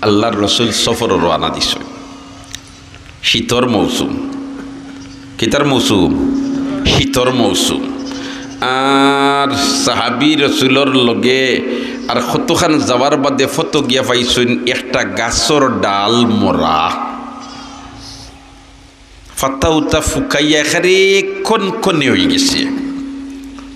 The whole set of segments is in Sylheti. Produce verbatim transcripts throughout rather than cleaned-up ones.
আল্লাহর রসুল সফর রওয়ানা দিছইন। শীতর মৌসুম। কিতার মৌসুম? শীতর মৌসুম। আর সাহাবী রসুলর লগে আর কতখান যাওয়ার বাদে ফতো গিয়া পাইছইন একটা গাছর ডাল মরা। ফাতা উতা ফুকাইয়া একেবারে কনকনে অইগেছে।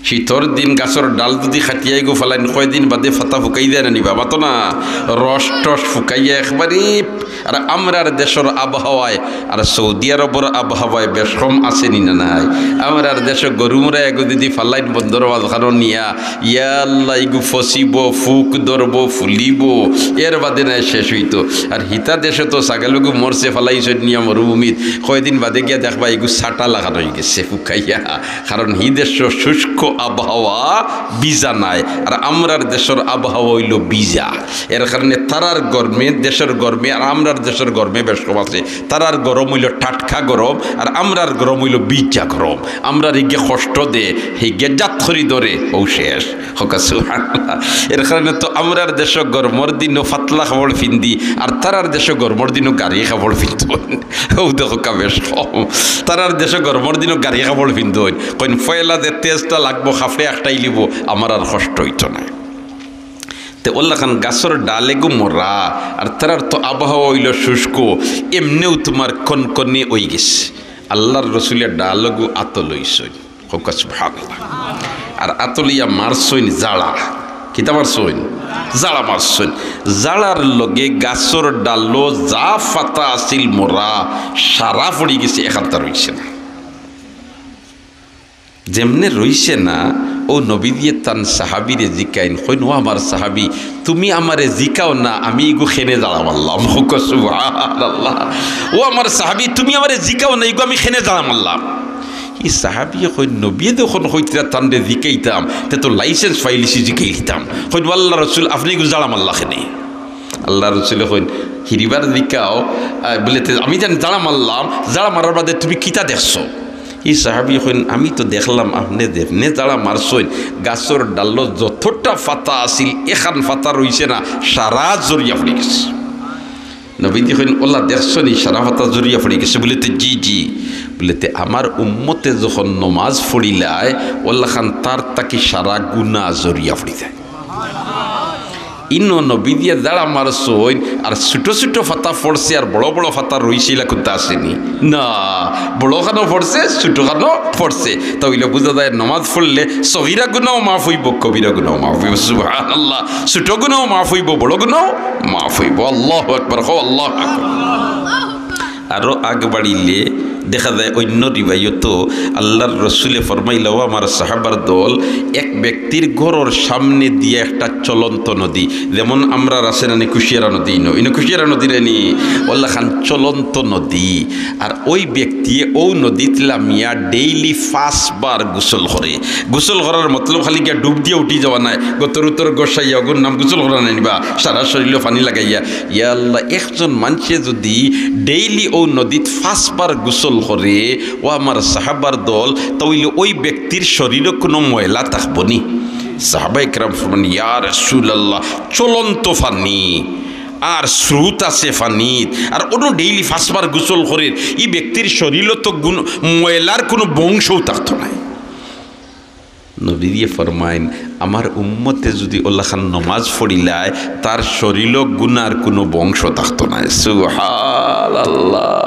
শীতর দিন গাছর ডাল যুদি কাটিয়া ইগু ফালাইন, কয়দিন বাদে ফাতা ফুকাই যায় না নি বা? মাতো না, রস টস ফুকাইয়া একবারে। আর আমরার দেশর আবহাওয়ায় আর সৌদি আরবর আবহাওয়ায় বেশ কম আছে নি না নাই? আমরার দেশো গরু মুরা এগু যুদি ফালাইন বন্দর বাজারো নিয়া, ইয়া আল্লাহ, ইগু ফসিবো, ফুক ধরবো, ফুলিবো, এর বাদে নায় শেষ অইতো। আর হিতা দেশো তো ছাগলগু মরছে, ফালাইছইন নিয়া মরুভূমিত, কয়দিন বাদে গিয়া দেখবা ইগু ছাটা লাখান অইগেছে ফুকাইয়া। কারণ হি দেশো শুষ্ক আবহাওয়া, ভিজা নায়, আর আমরার দেশর আবহাওয়া অইলো ভিজা। এর কারণে তারার গরমে, দেশর গরমে আর আমরার দেশর গরমে বেশ কম আছে। তারার গরম অইলো টাটকা গরম, আর আমরার গরম অইলো ভিজা গরম। আমরার হিগে কষ্ট দে, হিগে জাত করি ধরে, অউ শেষ। কউক্কা সুবহানাল্লাহ। এর কারণে তো আমরার দেশো গরমর দিনো পাতলা কাপড় ফিন্দি, আর তারার দেশো গরমর দিনো গাড়ি কাপড় ফিন্দইন। অউ দেখউক্কা বেশ কম। তারার দেশো গরমর দিনো গাড়ি কাপড় ফিন্দইন। কইন, পয়লা যে তেজটা লাগবো, কাপড়ে আটকাইলিবো, আমার আর কষ্ট অইতো নায়। তে অলাখান গাছর ডাল এগু মরা, আর তারার তো আবহাওয়া অইলো শুষ্ক, এমনেউ তুমার কনকনে অইগেছে। আল্লাহর রসুলে ডালগু আতো লইছইন। কউক্কা সুবহানাল্লাহ। আর আতো লইয়া মারছইন জাড়া। কিতা মারছইন? জাড়া মারছইন। জাড়ার লগে গাছর ডালো যা ফাতা আছিল মরা, সারা পড়িগেছে, এখানতা রইছে না। যেমনে রইছে না, অউ নবীজিয়ে তান সাহাবীরে জিকাইন, কইন, "ও আমার সাহাবী, তুমি আমারে জিকাও না, আমি ইগু কেনে জাড়া মারলাম।" কউক্কা সুবহানাল্লাহ। "ও আমার সাহাবী, তুমি আমারে জিকাও না, ইগু আমি কেনে জাড়া মারলাম।" ই সাহাবীয়ে কইন, "নবীয়ে যখন কইতরা তানরে জিকাইতাম, তে তো license পাইলিছি জিকাইলিতাম।" কইন, "ও আল্লাহর রসুল, আপনে ইগু জাড়া মারলা কেনে?" আল্লাহর রসুলে কইন, "হিরিবার জিকাও।" আহ, বুলে, "তে আমি জানি জাড়া মারলাম, জাড়া মারার বাদে তুমি কিতা দেখছো?" ই সাহাবীয়ে কইন, "আমি তো দেখলাম আপনে যেমনে জাড়া মারছইন, গাছর ডালো যতটা ফাতা আছিল, এখান ফাতা রইছে না, সারা ঝরিয়া পড়িগেছে।" নবীজি কইন, "অলা দেখছো নি, সারা ফাতা ঝরিয়া পড়িগেছে?" বুলে, "তে জি, জি।" বুলে, "তে আমার উম্মতে যখন নমাজ পড়িলায়, অলাখান তার থাকি সারা গুনা ঝরিয়া পড়ি যায়।" ইনো নবীজিয়ে জাড়া মারছইন, আর ছুটো ছুটো ফাতা পড়ছে, আর বড় বড় ফাতা রইছে, ইলা কুন্তা আছে নি? না, বড় খানো পড়ছে, ছুটো খানো পড়ছে। তা অইলে বুঝা যায়, নমাজ পড়লে সগিরা গুনাও মাফ অইবো, কবিরা গুনাও মাফ অইবো। সুবহানাল্লাহ। ছুটো গুনাও মাফ অইবো, বড় গুনাও মাফ অইবো। আল্লাহু আকবার, কও আল্লাহু আকবার। আরো আগ বাড়িলে দেখা যায় অইন্য রিওয়ায়তো আল্লাহর রসুলে ফরমাইলা, "ও আমার সাহাবার দল, এক ব্যক্তির ঘরর সামনে দিয়া একটা চলন্ত নদী", যেমন আমরার আছে না নি কুশিয়ারা নদী, ইনো, ইনো কুশিয়ারা নদী নায় নি, অলাখান চলন্ত নদী। আর অউ ব্যক্তিয়ে অউ নদীত লামিয়া daily পাঁচবার গোসল করে। গোসল করার মতলব খালি গিয়া ডুব দিয়া উঠি যাওয়া নায়, গতর উতর গোসাইয়া অগুর নাম গোসল করা নায় নি বা, সারা শরীলো পানি লাগাইয়া। ইয়া আল্লাহ, একজন মানষে যুদি daily অউ নদীত পাঁচবার গোসল করে, ও আমার সাহাবার দল, তা অইলে অউ ব্যক্তির শরীলো কুনু ময়লা থাকবো নি? সাহাবায়ে কেরাম ফরমান, "ইয়া রাসূলুল্লাহ, চলন্ত পানি, আর স্রোত আছে পানিত, আর অনো daily পাঁচবার গোসল করের, ই ব্যক্তির শরীলো তো গুন-, ময়লার কুনু বংশও থাকতো নায়।" নবীজিয়ে ফরমাইন, "আমার উম্মতে যুদি অলাখান নমাজ পড়িলায়, তার শরীলো গুনার কুনু বংশ থাকতো নায়।" সুবহানাল্লাহ।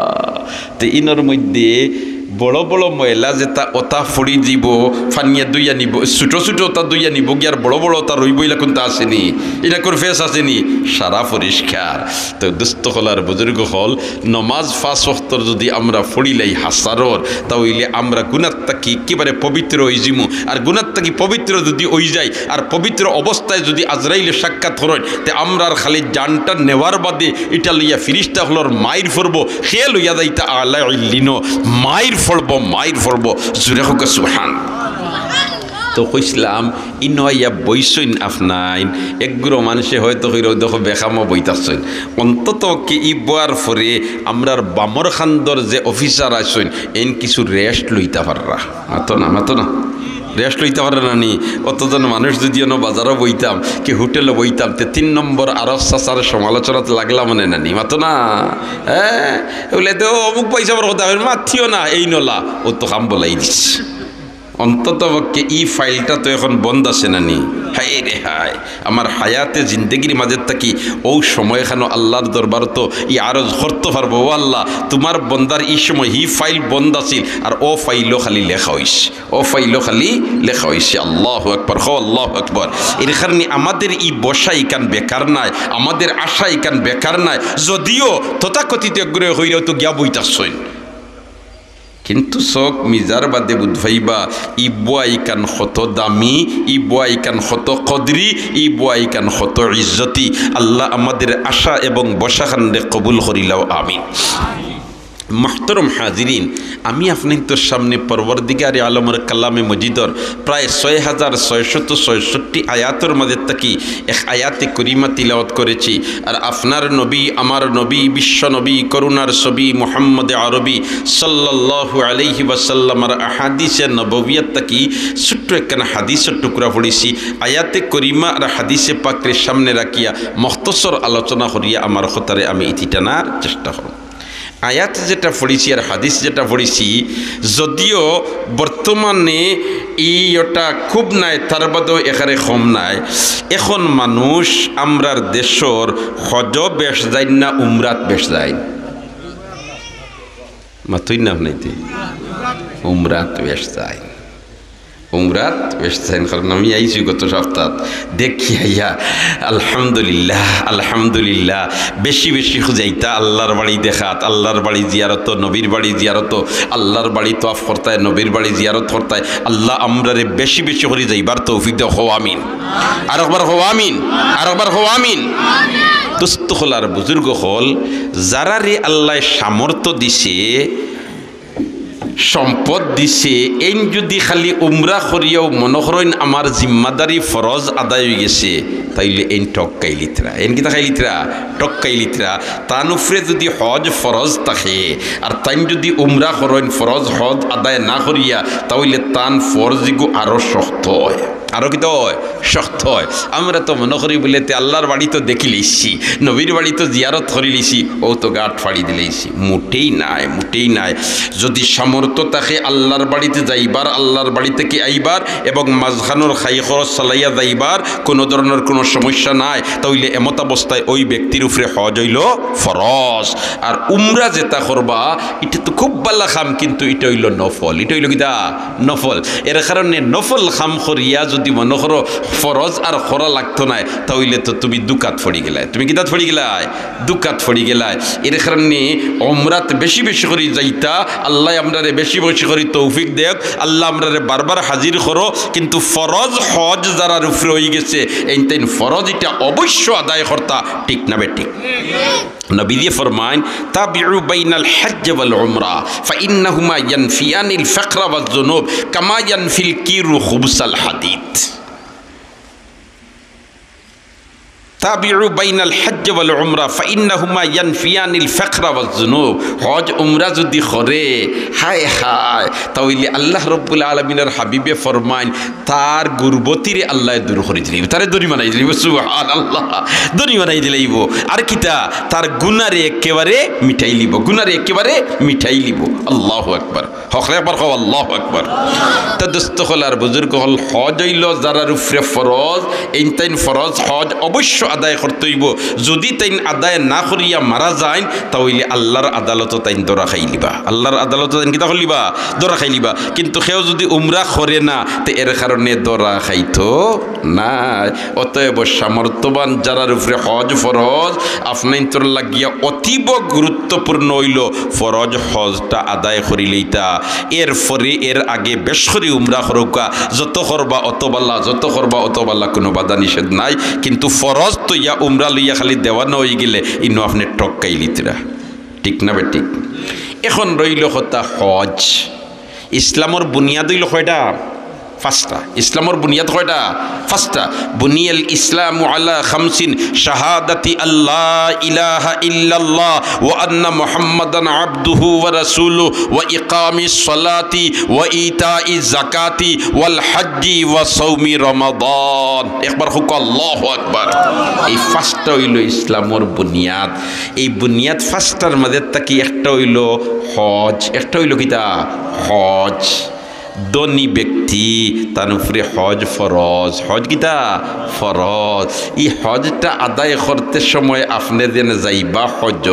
তে ইনোর মধ্যে বড় বড় ময়লা যেতা অতা পড়ি যিবো, পানিয়ে ধুইয়া নিবো, ছুটো ছুটো অতা ধুইয়া নিবো গিয়া, আর বড় বড় অতা রইবো, ইলা কুন্তা আছে নি? ইলা কুনু ফেস আছে নি? সারা পরিষ্কার। তো দোস্ত অকল আর বুজুর্গ অকল, নমাজ পাঁচ ওয়াক্তর যুদি আমরা পড়িলাই হাছারর, তা অইলে আমরা গুনার থাকি একেবারে পবিত্র অইযিমু। আর গুনার থাকি পবিত্র যুদি অইযাই, আর পবিত্র অবস্থায় যুদি আজরাইলে সাক্ষাৎ করইন, তে আমরার খালি জানটা নেওয়ার বাদে ইটা লইয়া ফিরিস্তা অকলর মাইর পড়বো, কে লইয়া যাইতা আলা ইল্লিনো, মাইর পড়বো, মাইর পড়বো। জুরে কউক্কা সুবহান। তো কইছলাম, ইনো আইয়া বইছইন আফনাইন, একগুলো মানষে হয়তো কইরা, "দেখো বেকামো বই থাকছইন।" অন্তত কি ই বওয়ার পরে আমরার বামর খান্দর যে অফিসার আছইন, এইন কিছু rest লইতা পাররা। মাতো না, মাতো না। রেস্ট লইতা পারে না নি? অতজন মানুষ যুদি অনো বাজারো বইতাম, কি হোটেলো বইতাম, তে তিন নম্বর আরব চাচার সমালোচনাত লাগলাম নে না নি? মাতো না? হ্যাঁ, বলে তো অমুক পয়সা বড় কথা, মাতিও না, এই নলা, ও তো কাম বলাই দিস। অন্তত পক্ষে ই ফাইলটা তো এখন বন্ধ আছে না নি? হায় রে হায়, আমার হায়াতে জিন্দেগির মাঝে থাকি ও সময়খানো আল্লাহর দরবারো তো ই আরজ করতে পারবো, "ও আল্লাহ, তোমার বন্দার ই সময় ই ফাইল বন্ধ আছিল, আর ও ফাইলও খালি লেখা হইছে, ও ফাইলও খালি লেখা হইছে।" আল্লাহু আকবার, কও আল্লাহু আকবার। এর কারণে আমাদের ই বসা ইখান বেকার নায়, আমাদের আশা ইখান বেকার নায়, যদিও তথাকথিত একগুরে হইলেও তো গিয়া বই থাকছইন। কিন্তু চোখ মিজার বাদে বুঝ পাইবা, ই বওয়াইখান কত দামি, ই বওয়াইখান কত কদরি, ই বওয়াইখান কত ইজ্জতি। আল্লাহ আমাদের আশা এবং বসাখানরে কবুল করিলাও, আমিন। মুহতারাম হাজিরিন, আমি আপনাইন্তর সামনে পরওয়ারদিগারে আলমর কালামে মজিদর প্রায় ছয় হাজার ছয়শত ছয়ষট্টি আয়াতর মাঝে থাকি এক আয়াতে করিমা তিলাওয়াত করেছি। আর আপনার নবী, আমার নবী, বিশ্ব নবী, করুণার ছবি মুহাম্মদে আরবি সাল্লাল্লাহু আলাইহি ওয়াসাল্লামর আহাদিসে নববিয়াত থাকি ছোট্ট একখান হাদিসর টুকরা পড়ছি। আয়াতে করিমা আর হাদিসে পাকরে সামনে রাখিয়া মখতসর আলোচনা করিয়া আমার কথারে আমি ইতি টানার চেষ্টা করমু। আয়াত যেটা পড়ছি আর হাদিস যেটা পড়ছি, যদিও বর্তমানে ই ওটা খুব নাই, তার বাদেও এখানে কম নাই। এখন মানুষ আমরার দেশর হজো বেশ যাইন না উমরাত বেশ যাইন? মাতইন না আপনাইতে? উমরাত বেশ যাইন। উমরাত বেশ যাইন, কারণ আমি আইছি গত সপ্তাহ, দেখি আইয়া, আলহামদুলিল্লাহ, আলহামদুলিল্লাহ, বেশি বেশি যাইতা আল্লাহর বাড়ি দেখাত, আল্লাহর বাড়ি জিয়ারত, নবীর বাড়ি জিয়ারত, আল্লাহর বাড়ি তওয়াফ করতায়, নবীর বাড়ি জিয়ারত করতায়। আল্লাহ আমরারে বেশি বেশি করি যাইবার তৌফিক দেও, কও আমিন। আরকবার কও আমিন, আরকবার কও আমিন। দোস্ত অকল আর বুজুর্গ অকল, যারারে আল্লায় সামর্থ্য দিছে, সম্পদ দিছে, এইন যুদি খালি উমরা করিয়াও মনো করইন আমার জিম্মাদারি ফরজ আদায় অইগেছে, তাইলে এইন টক্কাইলিতরা। এইন কিতা খাইলিতরা? টক্কাইলিতরা। তান উপরে যুদি হজ ফরজ থাকে, আর তাইন যুদি উমরা করইন ফরজ হজ আদায় না করিয়া, তাইলে তান ফরজিগু আরো শক্ত অয়। আরো কিতা অয়? শক্ত অয়। আমরা তো মনো করি বুলে তে আল্লাহর বাড়ি তো দেখিলিছি, নবীর বাড়ি তো জিয়ারত করিলিছি, অউ তো গাট ফাড়ি দিলাইছি। মুটেই নায়, মুটেই নায়। যুদি সামর্থ্য থাকে আল্লাহর বাড়িত যাইবার, আল্লাহর বাড়ি থাকি আইবার এবং মাঝখানোর খাই খরচ চালাইয়া যাইবার, কুনু ধরনর কুনু সমস্যা নাই, তাইলে এমতাবস্থায় ওই ব্যক্তির উপরে হজ অইলো ফরজ। আর উমরা যেটা করবা, ইটা তো খুব ভালা কাম, কিন্তু ইটা অইলো নফল। ইটা অইলো কিতা? নফল। এর কারণে নফল কাম করিয়া যুদি মনো করো ফরজ আর করা লাগতো নায়, তাইলে তো তুমি দুকাত পড়ি গেলায়। তুমি কিতাত পড়ি গেলায়? দুকাত পড়ি গেলায়। এর কারণে উমরাত বেশি বেশি করি যাইতা। আল্লায় আমরারে বেশি বেশি করি তৌফিক দেউক। আল্লাহ আমরারে বারবার হাজির করো। কিন্তু ফরজ হজ যারার উপরে অইগেছে, এইন তাইন ফরজ ইটা অবশ্য আদায় করতা, ঠিক না বেঠিক? নবীজি ফরমাইন, "তাবিউ বাইনাল হজ্জ ওয়াল উমরা, ফাইন্নাহুমা ইয়ানফিয়ানিল ফাকরা ওয়াজ যুনুব, কামা ইয়ানফিল কিরু খুবুসাল হাদিদ।" তাবিউ বাইনাল হজ্জ ওয়াল উমরা, ফাইন্নাহুমা ইয়ানফিয়ানিল ফাকরা ওয়াজ যুনুব। হজ উমরা যুদি করে, হায় হায়, তাইলে আল্লাহ রব্বুল আলামিনর হাবিবে ফরমাইন, তার গুরবতিরে আল্লায় দূর করি দিলাইবো, তারে ধনী বানাই দিলাইবো। সুবহানাল্লাহ, ধনী বানাই দিলাইবো। আর কিতা, তার গুনারে একেবারে মিটাইলিবো, গুনারে একেবারে মিটাইলিবো। আল্লাহু আকবার। হকলে একবার কও, আল্লাহু আকবার। তে দোস্ত অকল আর বুজুর্গ অকল, হজ অইলো যারার উপরে ফরজ, এইন তাইন ফরজ হজ অবশ্য আদায় করতে অইবো। যুদি তাইন আদায় না করিয়া মারা যাইন, তাইলে আল্লাহর আদালতো তাইন ধরা খাইলিবা, আল্লাহর আদালতো তাইন কিতা করলিবা? ধরা খাইলিবা। কিন্তু কেউ যুদি উমরা করে না, তে এর কারণে ধরা খাইতো নায়। অতএব সামর্থ্যবান যারার উপরে হজ ফরজ, আপনাইন্তর লাগিয়া অতীব গুরুত্বপূর্ণ অইলো ফরজ হজটা আদায় করিলাইতা। এরপরে এর আগে বেশ করি উমরা করউক্কা, যত করবা অত ভালা, যত করবা অত ভালা, কুনু বাধা নিষেধ নাই। কিন্তু ফরজ থইয়া উমরা লইয়া খালি দেওয়ানা অইগেলে ইনো আপনে টক্কাইলিতরা, ঠিক না বেঠিক? এখন রইলো কথা হজ। ইসলামর বুনিয়াদ অইলো কয়টা? পাঁচটা। ইসলামর বুনিয়াদ কয়টা? পাঁচটা। বুনিয়াল ইসলামু আলা খামসিন, শাহাদাতি আল্লা ইলাহা ইল্লাল্লাহ ওয়া আন্না মুহাম্মাদান আবদুহু ওয়া রাসূলুহু ওয়া ইকামিস সালাতি ওয়া ইতাইজ যাকাতি ওয়াল হাজ্জি ওয়া সাওমি রমাদান। একবার কউক্কা আল্লাহু আকবার। এই পাঁচটা অইলো ইসলামর বুনিয়াদ। এই বুনিয়াদ পাঁচটার মাঝে থাকি একটা অইলো হজ, একটা অইলো কিতা? হজ। ধনী ব্যক্তি, তান উপরে হজ ফরজ। হজ কিতা? ফরজ। ই হজটা আদায় করতে সময় আপনে যেন যাইবা হজ,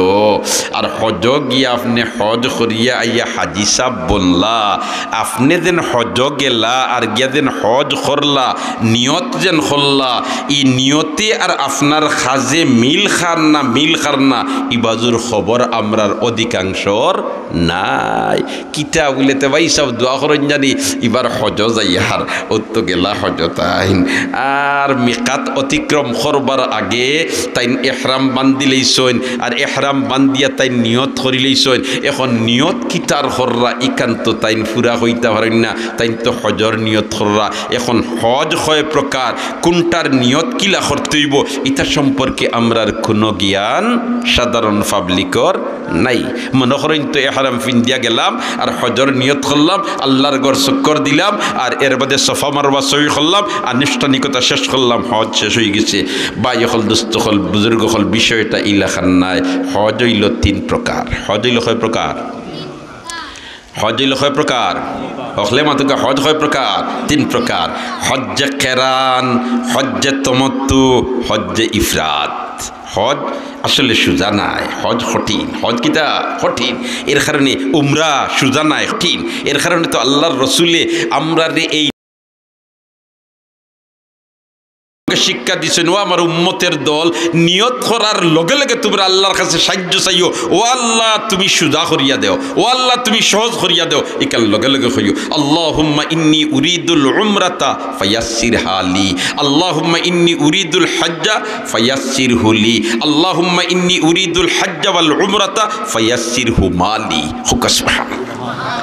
আর হজ গিয়া আপনে হজ করিয়া আইয়া হাজি সাব বনলা, আপনে যেন হজ গেলা আর গিয়া যেন হজ করলা, নিয়ত যেন করলা, ই নিয়তে আর আপনার কাজে মিল খার না, মিল খার না, ই বাজুর খবর আমরার অধিকাংশর নাই। কিতা বুলে তে ভাই সাব দোয়া করইন জানি, ইবার হজ যাইয়ার, অউ তো গেলা হজ তাইন। আর মিকাত অতিক্রম করবার আগে তাইন এহরাম বান্ধিলাইছইন, আর এহরাম বান্ধিয়া তাইন নিয়ত করিলাইছইন। এখন নিয়ত কিতার কররা, ইখান তো তাইন পুরা কইতা পারইন না, তাইন তো হজর নিয়ত কররা। এখন হজ কয় প্রকার, কুনটার নিয়ত কিলা করতে অইবো, ইতা সম্পর্কে আমরার কুনু জ্ঞান সাধারণ পাবলিকর নাই। মনো করইন তো এহরাম ফিন্দিয়া গেলাম আর হজর নিয়ত করলাম, আল্লার ঘর চক্কর দিলাম, আর এর বাদে সফা মারওয়া সই করলাম, আনুষ্ঠানিকতা শেষ করলাম, হজ শেষ অইগেছে। ভাই অকল, দোস্ত অকল, বুজুর্গ অকল, বিষয়টা ইলাখান নায়। হজ অইলো তিন প্রকার। হজ অইলো কয় প্রকার? হজ অইলো কয় প্রকার? হকলে মাতুক্কা, হজ কয় প্রকার? তিন প্রকার। হজ্জে কেরান, হজ্জে তমত্তু, হজ্জে ইফরাদ। হজ আসলে সুজা নায়, হজ কঠিন। হজ কিতা? কঠিন। এর কারণে উমরা সুজা নায়, কঠিন। এর কারণে তো আল্লার রসুলে আমরারে এই শিক্ষা দিছইন, "ও আমার উম্মতের দল, নিয়ত করার লগে লগে তুমরা আল্লার কাছে সাইয্য চাইও, ও আল্লা, তুমি সুজা করিয়া দেও, ও আল্লা, তুমি সহজ করিয়া দেও।" ইখান লগে লগে কইও, "আল্লাহুম্মা ইন্নী উরিদুল উমরাতা ফায়াসসিরহা লি, আল্লাহুম্মা ইন্নী উরিদুল হাজ্জা ফায়াসসিরহু লি, আল্লাহুম্মা ইন্নী উরিদুল হাজ্জা ওয়াল উমরাতা ফায়াসসিরহুমা লি।" কউক্কা সুবহানাল্লাহ।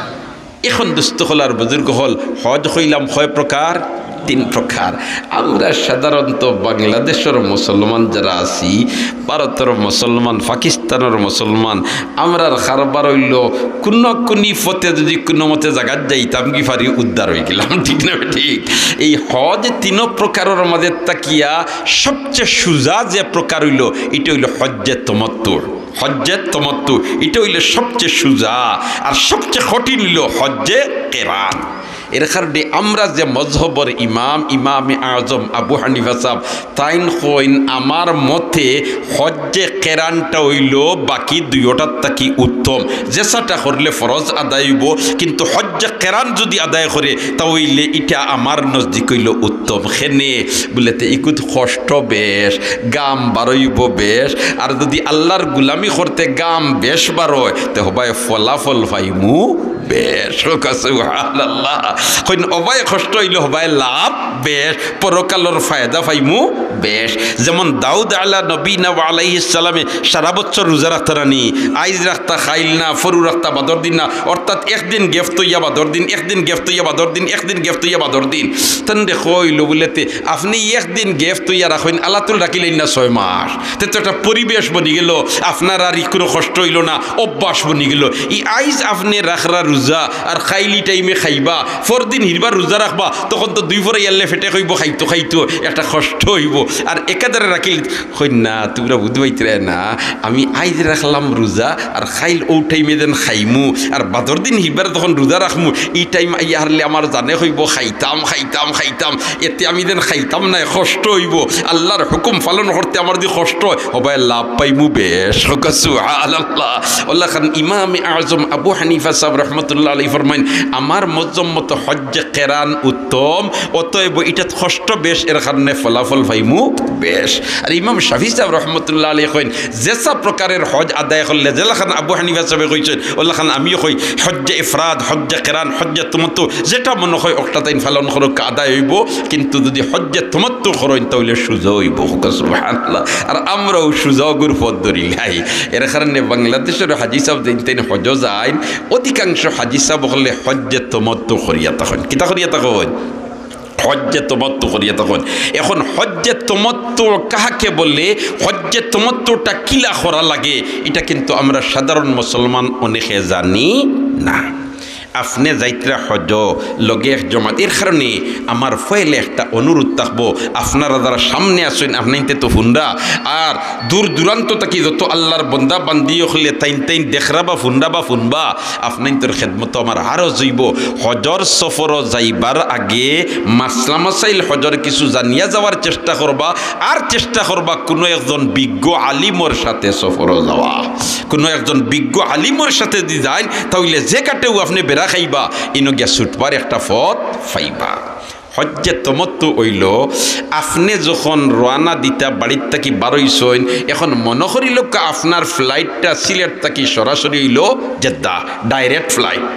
এখন দোস্ত অকল আর বুজুর্গ অকল, হজ কইলাম কয় প্রকার? তিন প্রকার। আমরা সাধারণত বাংলাদেশর মুসলমান যারা আছি, ভারতর মুসলমান, পাকিস্তানর মুসলমান, আমরার কারবার অইলো কুনু কুনি পথে যদি কুনু মতে জাগাত যাইতাম কি পারি, উদ্ধার অইগেলাম, ঠিক না ঠিক? এই হজ তিন প্রকারর মাঝে থাকিয়া সবচেয়ে সুজা যে প্রকার অইলো, ইটা অইলো হজ্জে তমত্তু। হজ্জে তমত্তু, ইটা অইলো সবচেয়ে সুজা, আর সবচেয়ে কঠিন অইলো হজ্জে কেরান। এর কারণে আমরা যে মজহবর ইমাম, ইমামে আজম আবু হানিফা সাব, তাইন কইন, "আমার মতে হজ্জে কেরানটা অইলো বাকি দুইওটার থাকি উত্তম।" যেসাটা করলে ফরজ আদায় অইবো, কিন্তু হজ্জে কেরান যদি আদায় করে, তা অইলে ইটা আমার নজদিক অইলো উত্তম। কেনে বুলে তে ইকুত কষ্ট বেশ, গাম বারইবো বেশ, আর যদি আল্লার গুলামি করতে গাম বেশ বারয়, তে হবায় ফলাফল পাইমু বেশ। কউক্কা সুবহানাল্লাহ। কইন, "ওবায় কষ্ট অইলো, হবায় লাভ বেশ, পরকালর ফায়দা পাইমু বেশ।" যেমন দাউদ আলা নবীনা ওয়া আলাইহিস সালামে সারা বছর রোজা রাখতা নানি, আইজ রাখতা, খাইল না, ফরু রাখতা, বাদর দিন না, অর্থাৎ একদিন gap থইয়া বাদর দিন, একদিন gap থইয়া বাদর দিন, একদিন gap থইয়া বাদর দিন। তানরে কইলো বুলে তে, "আপনে একদিন gap থইয়া রাখইন, আলাতুল রাখিলাইন না ছয় মাস, তে তো একটা পরিবেশ বনিগেলো, আপনার আর ইকুনো কষ্ট অইলো না, অভ্যাস বনিগেলো। ই আইজ আপনে রাখরা রোজা, আর খাইলি টাইমে খাইবা, পরদিন হিরবার রোজা রাখবা, তখন তো দুই ফড়া ইয়ারলে পেটে কইবো খাইতো খাইতো, একটা কষ্ট অইবো। আর একাধারে রাখিল।" কইন, "না, তুমরা বুঝবাইতরায় না, আমি আইজ রাখলাম রোজা, আর খাইল অউ টাইমে যেন খাইমু, আর বাদর দিন হিরবার যখন রোজা রাখমু, ই টাইম আইয়া হারলে আমার জানে কইবো খাইতাম, খাইতাম, খাইতাম, এতে আমি যেন খাইতাম নায়, কষ্ট অইবো। আল্লার হুকুম পালন করতে আমার যদি কষ্ট অয়, হবায় লাভ পাইমু বেশ।" কউক্কা সুবহানাল্লাহ। অলাখান ইমামে আজম আবু হানিফা সাব রহমতুল্লাহ আলাইহি ফরমাইন, "আমার মজহব মতো হজ্জে কেরান উত্তম, অতএব ইটাত কষ্ট বেশ, এর কারণে ফলাফল পাইমু বেশ।" আর ইমাম শাফি সাব রহমতুল্লাহ আলাইহি কইন, "যেসা প্রকারের হজ আদায় করলে, যেলাখান আবু হানিফা সাবে কইছইন, অলাখান আমিও কই, হজ্জে ইফরাদ, হজ্জে কেরান, হজ্জে তমত্তু, যেটা মনো অয় অকটা তাইন পালন করউক্কা, আদায় অইবো, কিন্তু যদি হজ্জে তমত্তু করইন, তা অইলে সুজা অইবো।" কউক্কা সুবহানাল্লাহ। আর আমরাও সুজা অগুর পথ ধরিলাই। এর কারণে বাংলাদেশর হাজি সাব যেইন তাইন হজো যাইন, অধিকাংশ হাজি সাব অকলে হজ্জে তমত্তু করিয়া থাকইন। কিতা করিয়া থাকইন? হজ্জে তমাত্তু করিয়া তখন। এখন হজ্জে তমাত্তু কাহাকে বলে, হজ্জে তমাত্তুটা কিলা করা লাগে, ইটা কিন্তু আমরা সাধারণ মুসলমান অনেকে জানি না। আপনে যাইতরা হজ, লগে এক জমাত। এর কারণে আমার পয়লা একটা অনুরোধ থাকবো, আপনারা যারা সামনে আছইন, আপনাইনতে তো হুনরা, আর দূর দূরান্ত থাকি যত আল্লার বন্দা বান্দি অকলে তাইন তাইন দেখরা বা হুনরা বা হুনবা, আপনাইনতর খেদমতো আমার আরজ অইবো, হজর সফরো যাইবার আগে মাসলা মাসাইল হজর কিছু জানিয়া যাওয়ার চেষ্টা করবা, আর চেষ্টা করবা কুনু একজন বিজ্ঞ আলিমর সাথে সফরো যাওয়া। কুনু একজন বিজ্ঞ আলিমর সাথে যদি যাইন, তাইলে যে ঘাটেউ আপনে বেড়া খাইবা, ইনো গিয়া ছুটবার একটা পথ পাইবা। হজ্জে তমাত্তু অইলো, আপনে যখন রওয়ানা দিতা বাড়ির থাকি বারইছইন, এখন মনো করিলউক্কা আপনার ফ্লাইটটা সিলেট থাকি সরাসরি অইলো Jeddah, direct flight।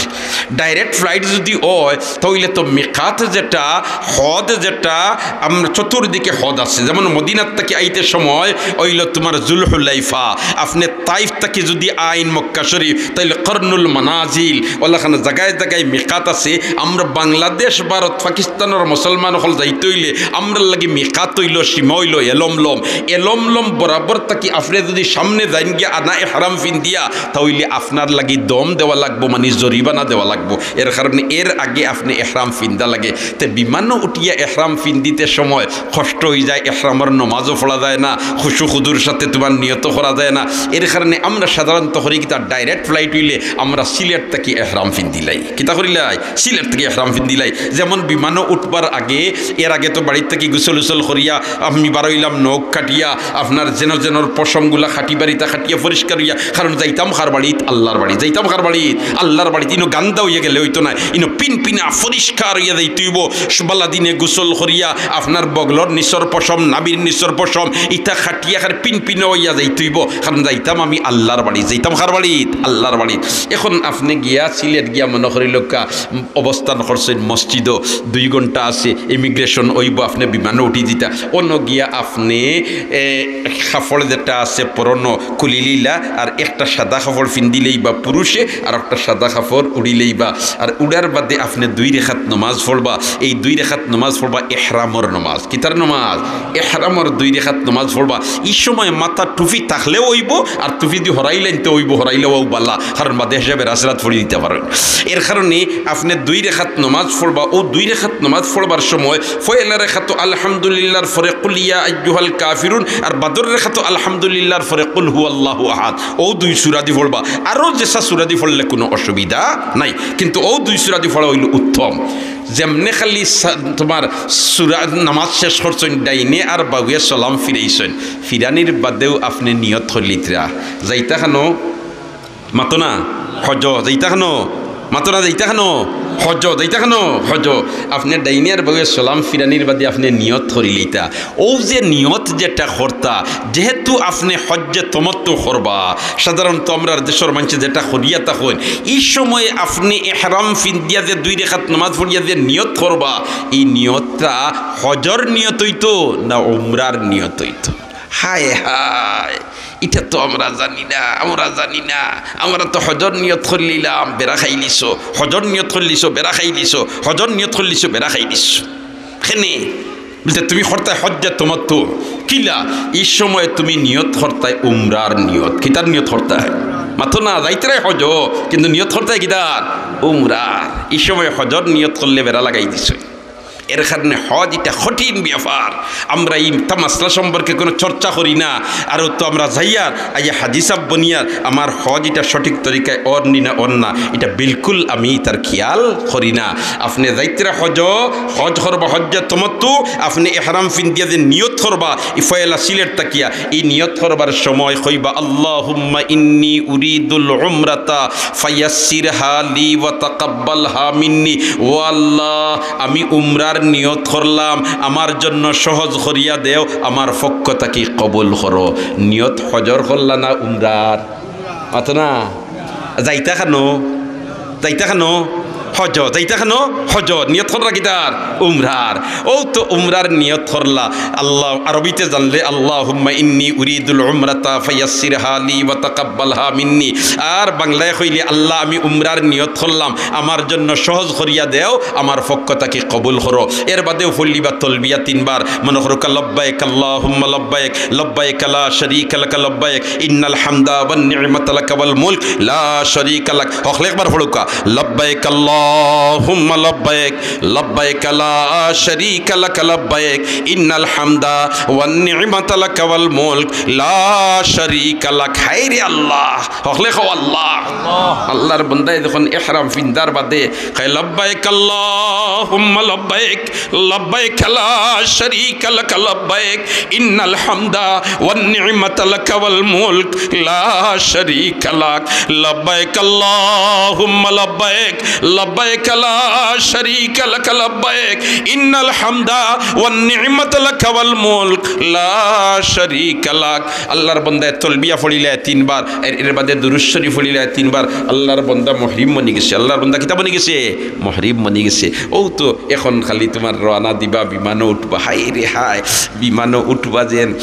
Direct flight যদি অয়, তাইলে তো মিকাত যেটা, হদ যেটা, আমরা চতুর্দিকে হদ আছে। যেমন মদিনার থাকি আইতে সময় অইলো তুমার জুলহুলাইফা, আপনে তাইফ থাকি যদি আইন মক্কা শরীফ, তাইলে করনুল মানাজিল, অলাখান জাগায় জাগায় মিকাত আছে। আমরা বাংলাদেশ, ভারত, পাকিস্তানর মুসলমান অকল যাইতে অইলে আমরার লাগি মিকাত অইলো, সীমা অইলো এলমলম। এলমলম বরাবর থাকি আপনে যদি সামনে যাইন গিয়া আনা এহরাম ফিন্দিয়া, তাইলে আপনার লাগি দম দেওয়া লাগবো, মানি জরিমানা দেওয়া লাগবো। এর কারণে এর আগে আপনে এহরাম ফিন্দা লাগে। তে বিমানো উঠিয়া এহরাম ফিন্দিতে সময় কষ্ট অইযায়, এহরামর নমাজও পড়া যায় না, খুশু খুদুর সাথে তুমার নিয়ত করা যায় না। এর কারণে আমরা সাধারণত করি কিতা, direct flight অইলে আমরা সিলেট থাকি এহরাম ফিন্দিলাই। কিতা করিলাই? সিলেট থাকি এহরাম ফিন্দিলাই। যেমন বিমানো উঠবার আগে, এর আগে তো বাড়ির থাকি গোসল উসল করিয়া আমি বারইলাম, নখ কাটিয়া, আপনার যেন যেনর পশমগুলা কাটি বাড়িতা কাটিয়া পরিষ্কার অইয়া, কারণ যাইতাম কার বাড়িত? আল্লার বাড়িত। যাইতাম কার বাড়িত? আল্লার বাড়িত। ইনো গান্দা অইয়া গেলে অইতো নায়, ইনো পিনপিনা পরিষ্কার অইয়া যাইতে অইবো। বালা দিনে গোসল করিয়া আপনার বগলর নিচর পশম, নাভির নিচর পশম, ইতা কাটিয়া কার পিনপিনা অইয়া যাইতে অইবো, কারণ যাইতাম আমি আল্লার বাড়িত। যাইতাম কার বাড়িত? আল্লার বাড়িত। এখন আপনে গিয়া সিলেট গিয়া মনো করিলউক্কা অবস্থান করছইন মসজিদো, দুই ঘন্টা আছে, immigration অইবো, আপনে বিমানো উঠি দিতা, অনো গিয়া আপনে, এ, কাপড় যেটা আছে পরনো খুলিলিলা, আর একটা সাদা কাপড় ফিন্দিলাইবা পুরুষে, আর একটা সাদা কাপড় উড়িলাইবা। আর উড়ার বাদে আপনে দুই রেখাত নমাজ পড়বা। এই দুই রেখাত নমাজ পড়বা এহরামর নমাজ। কিতার নমাজ? এহরামর দুই রেখাত নমাজ পড়বা। ই সময় মাথাত টুপি থাকলেও অইবো, আর টুপি দি হরাইলাইনতে অইবো, হরাইলেও বালা, কারণ বাদে হিসাবে রাসরাত পড়ি দিতা পারইন। এর কারণে আপনে দুই রেখাত নমাজ পড়বা। অউ দুই রেখাত নমাজ পড়বার সময় পয়লা রেখাতো আলহামদুলিল্লাহর পরে কুল ইয়া আইয়ুহাল কাফিরুন, আর বাদর রেখাতো আলহামদুলিল্লাহর পরে কুল হুয়াল্লাহু আহাদ। অউ দুই সূরা দি পড়বা। আরো যেসা সূরা দি পড়লে কুনু অসুবিধা নাই, কিন্তু অউ দুই সূরা দি পড়া অইলো উত্তম। যেমনে খালি সা-, তুমার সূরা নমাজ শেষ করছইন, ডাইনে আর বাউয়ে সালাম ফিরাইছইন, ফিরানির বাদেউ আপনে নিয়ত করিলিতরা, যাইতা কানো? মাতো না। হজ, যাইতা কানো? মাতো না, যাইতা কানো? হজ, যাইতা কানো? হজ। আপনে ডাইনে আর বাউয়ে সালাম ফিরানির বাদে আপনে নিয়ত করিলিতা। অউ যে নিয়ত যেটা করতা, যেহেতু আপনে হজ্জে তমাত্তু করবা, সাধারণত আমরার দেশর মানষে যেটা করিয়া থাকইন, ই সময় আপনে এহরাম ফিন্দিয়া যে দুই রেখাত নমাজ পড়িয়া যে নিয়ত করবা, ই নিয়তটা হজর নিয়ত অইতো না উমরার নিয়ত অইতো? হায় হায়, ইটা তো আমরা জানি না, আমরা জানি না। আমরা তো হজর নিয়ত করিলিলাম, বেড়া খাইলিছো, হজর নিয়ত করিলিছো, বেড়া খাইলিছো, হজর নিয়ত করিলিছো, বেড়া খাইলিছো। কেনে? বুলতে, তুমি করতায় হজ্জে তমাত্তু। কিলা? ই সময় তুমি নিয়ত করতায় উমরার নিয়ত। কিতার নিয়ত করতায়? মাতো না, যাইতরায় হজ, কিন্তু নিয়ত করতায় কিতার? উমরার। ই সময় হজর নিয়ত করলে বেড়া লাগাই দিছো। এর কারণে হজ ইটা কঠিন ব্যাপার। আমরা ইতা মাসলা সম্পর্কে কুনু চর্চা করি না। আর অউ তো আমরা যাইয়ার, আইয়া হাজি সাব বনিয়ার, আমার হজ ইটা সঠিক তরিকায় অর নি না অর না, ইটা বিলকুল আমি ইতার খিয়াল করি না। আপনে যাইতরা হজ, হজ করবা হজ্জে তমাত্তু, আপনে এহরাম ফিন্দিয়া যে নিয়ত করবা, ই পয়লা সিলেট থাকিয়া, ই নিয়ত করবার সময় কইবা, আল্লাহুম্মা ইন্নী উরিদুল উমরাতা ফায়াসসিরহা লি ওয়া তাকাব্বালহা মিন্নী। ও আল্লাহ, আমি উমরার নিয়ত করলাম, আমার জন্য সহজ করিয়া দেও, আমার পক্ষ থাকি কবুল করো। নিয়ত হজর করলা না উমরার? মাতো না? যাইতা কানো? যাইতা কানো? হজ, যাইতা কেনে? হজ, নিয়ত কররা কিতার? উমরার। অউ তো উমরার নিয়ত করলা। আল্লাহ, আরবিতে জানলে, "আল্লাহুম্মা ইন্নী উরিদুল উমরাতা ফায়াসসিরহা লি ওয়া তাকাব্বালহা মিন্নী।" আর বাংলায় কইলে, "আল্লাহ, আমি উমরার নিয়ত করলাম, আমার জন্য সহজ করিয়া দেও, আমার পক্ষ থাকি কবুল করো।" এর বাদেউ পড়লিবা তলবিয়া তিনবার, মনো করউক্কা, "লব্বাইক আল্লাহুম্মা লব্বাইক, লব্বাইক লা শারীকা লাকা লব্বাইক, ইন্নাল হামদা ওয়ান নি'মাতা লাকা ওয়াল মুলক, লা শারীকা লাক।" হকলে একবার পড়উক্কা, "লব্বাইক আল্লাহুম্মা লব্বাইক, লব্বাইক লা শারীকা লাকা লব্বাইক, ইন্নাল হামদা ওয়ান নি'মাতা লাকা ওয়াল মুলক, লা শারীকা লাক।" হায়রে আল্লাহ, হকলে কও আল্লাহ। আল্লাহর বন্দায় যখন ইহরাম ফিন্দার বাদে কয়, "লব্বাইক আল্লাহুম্মা লব্বাইক, লব্বাইক লা শারীকা লাকা লব্বাইক, ইন্নাল হামদা ওয়ান নি'মাতা লাকা ওয়াল মুলক, লা শারীকা লাক। লব্বাইক আল্লাহুম্মা লব্বাইক, লব্বাইক লা শারীকা লাকা লব্বাইক, ইন্নাল হামদা ওয়ান নি'মাতা লাকা ওয়াল মুলক, লা শারীকা লাক।" আল্লাহর বন্দায় তলবিয়া পড়িলায় তিনবার, এর, এর বাদে দুরূদ শরীফ পড়িলায় তিনবার। আল্লাহর বন্দা মুহরিম বনি গেছে। আল্লাহর বন্দা কিতা বনি গেছে? মুহরিম বনি গেছে। অউ তো এখন খালি তুমার রওয়ানা দিবা, বিমানো উঠবা। হায়রে হায়, বিমানো উঠবা যেন।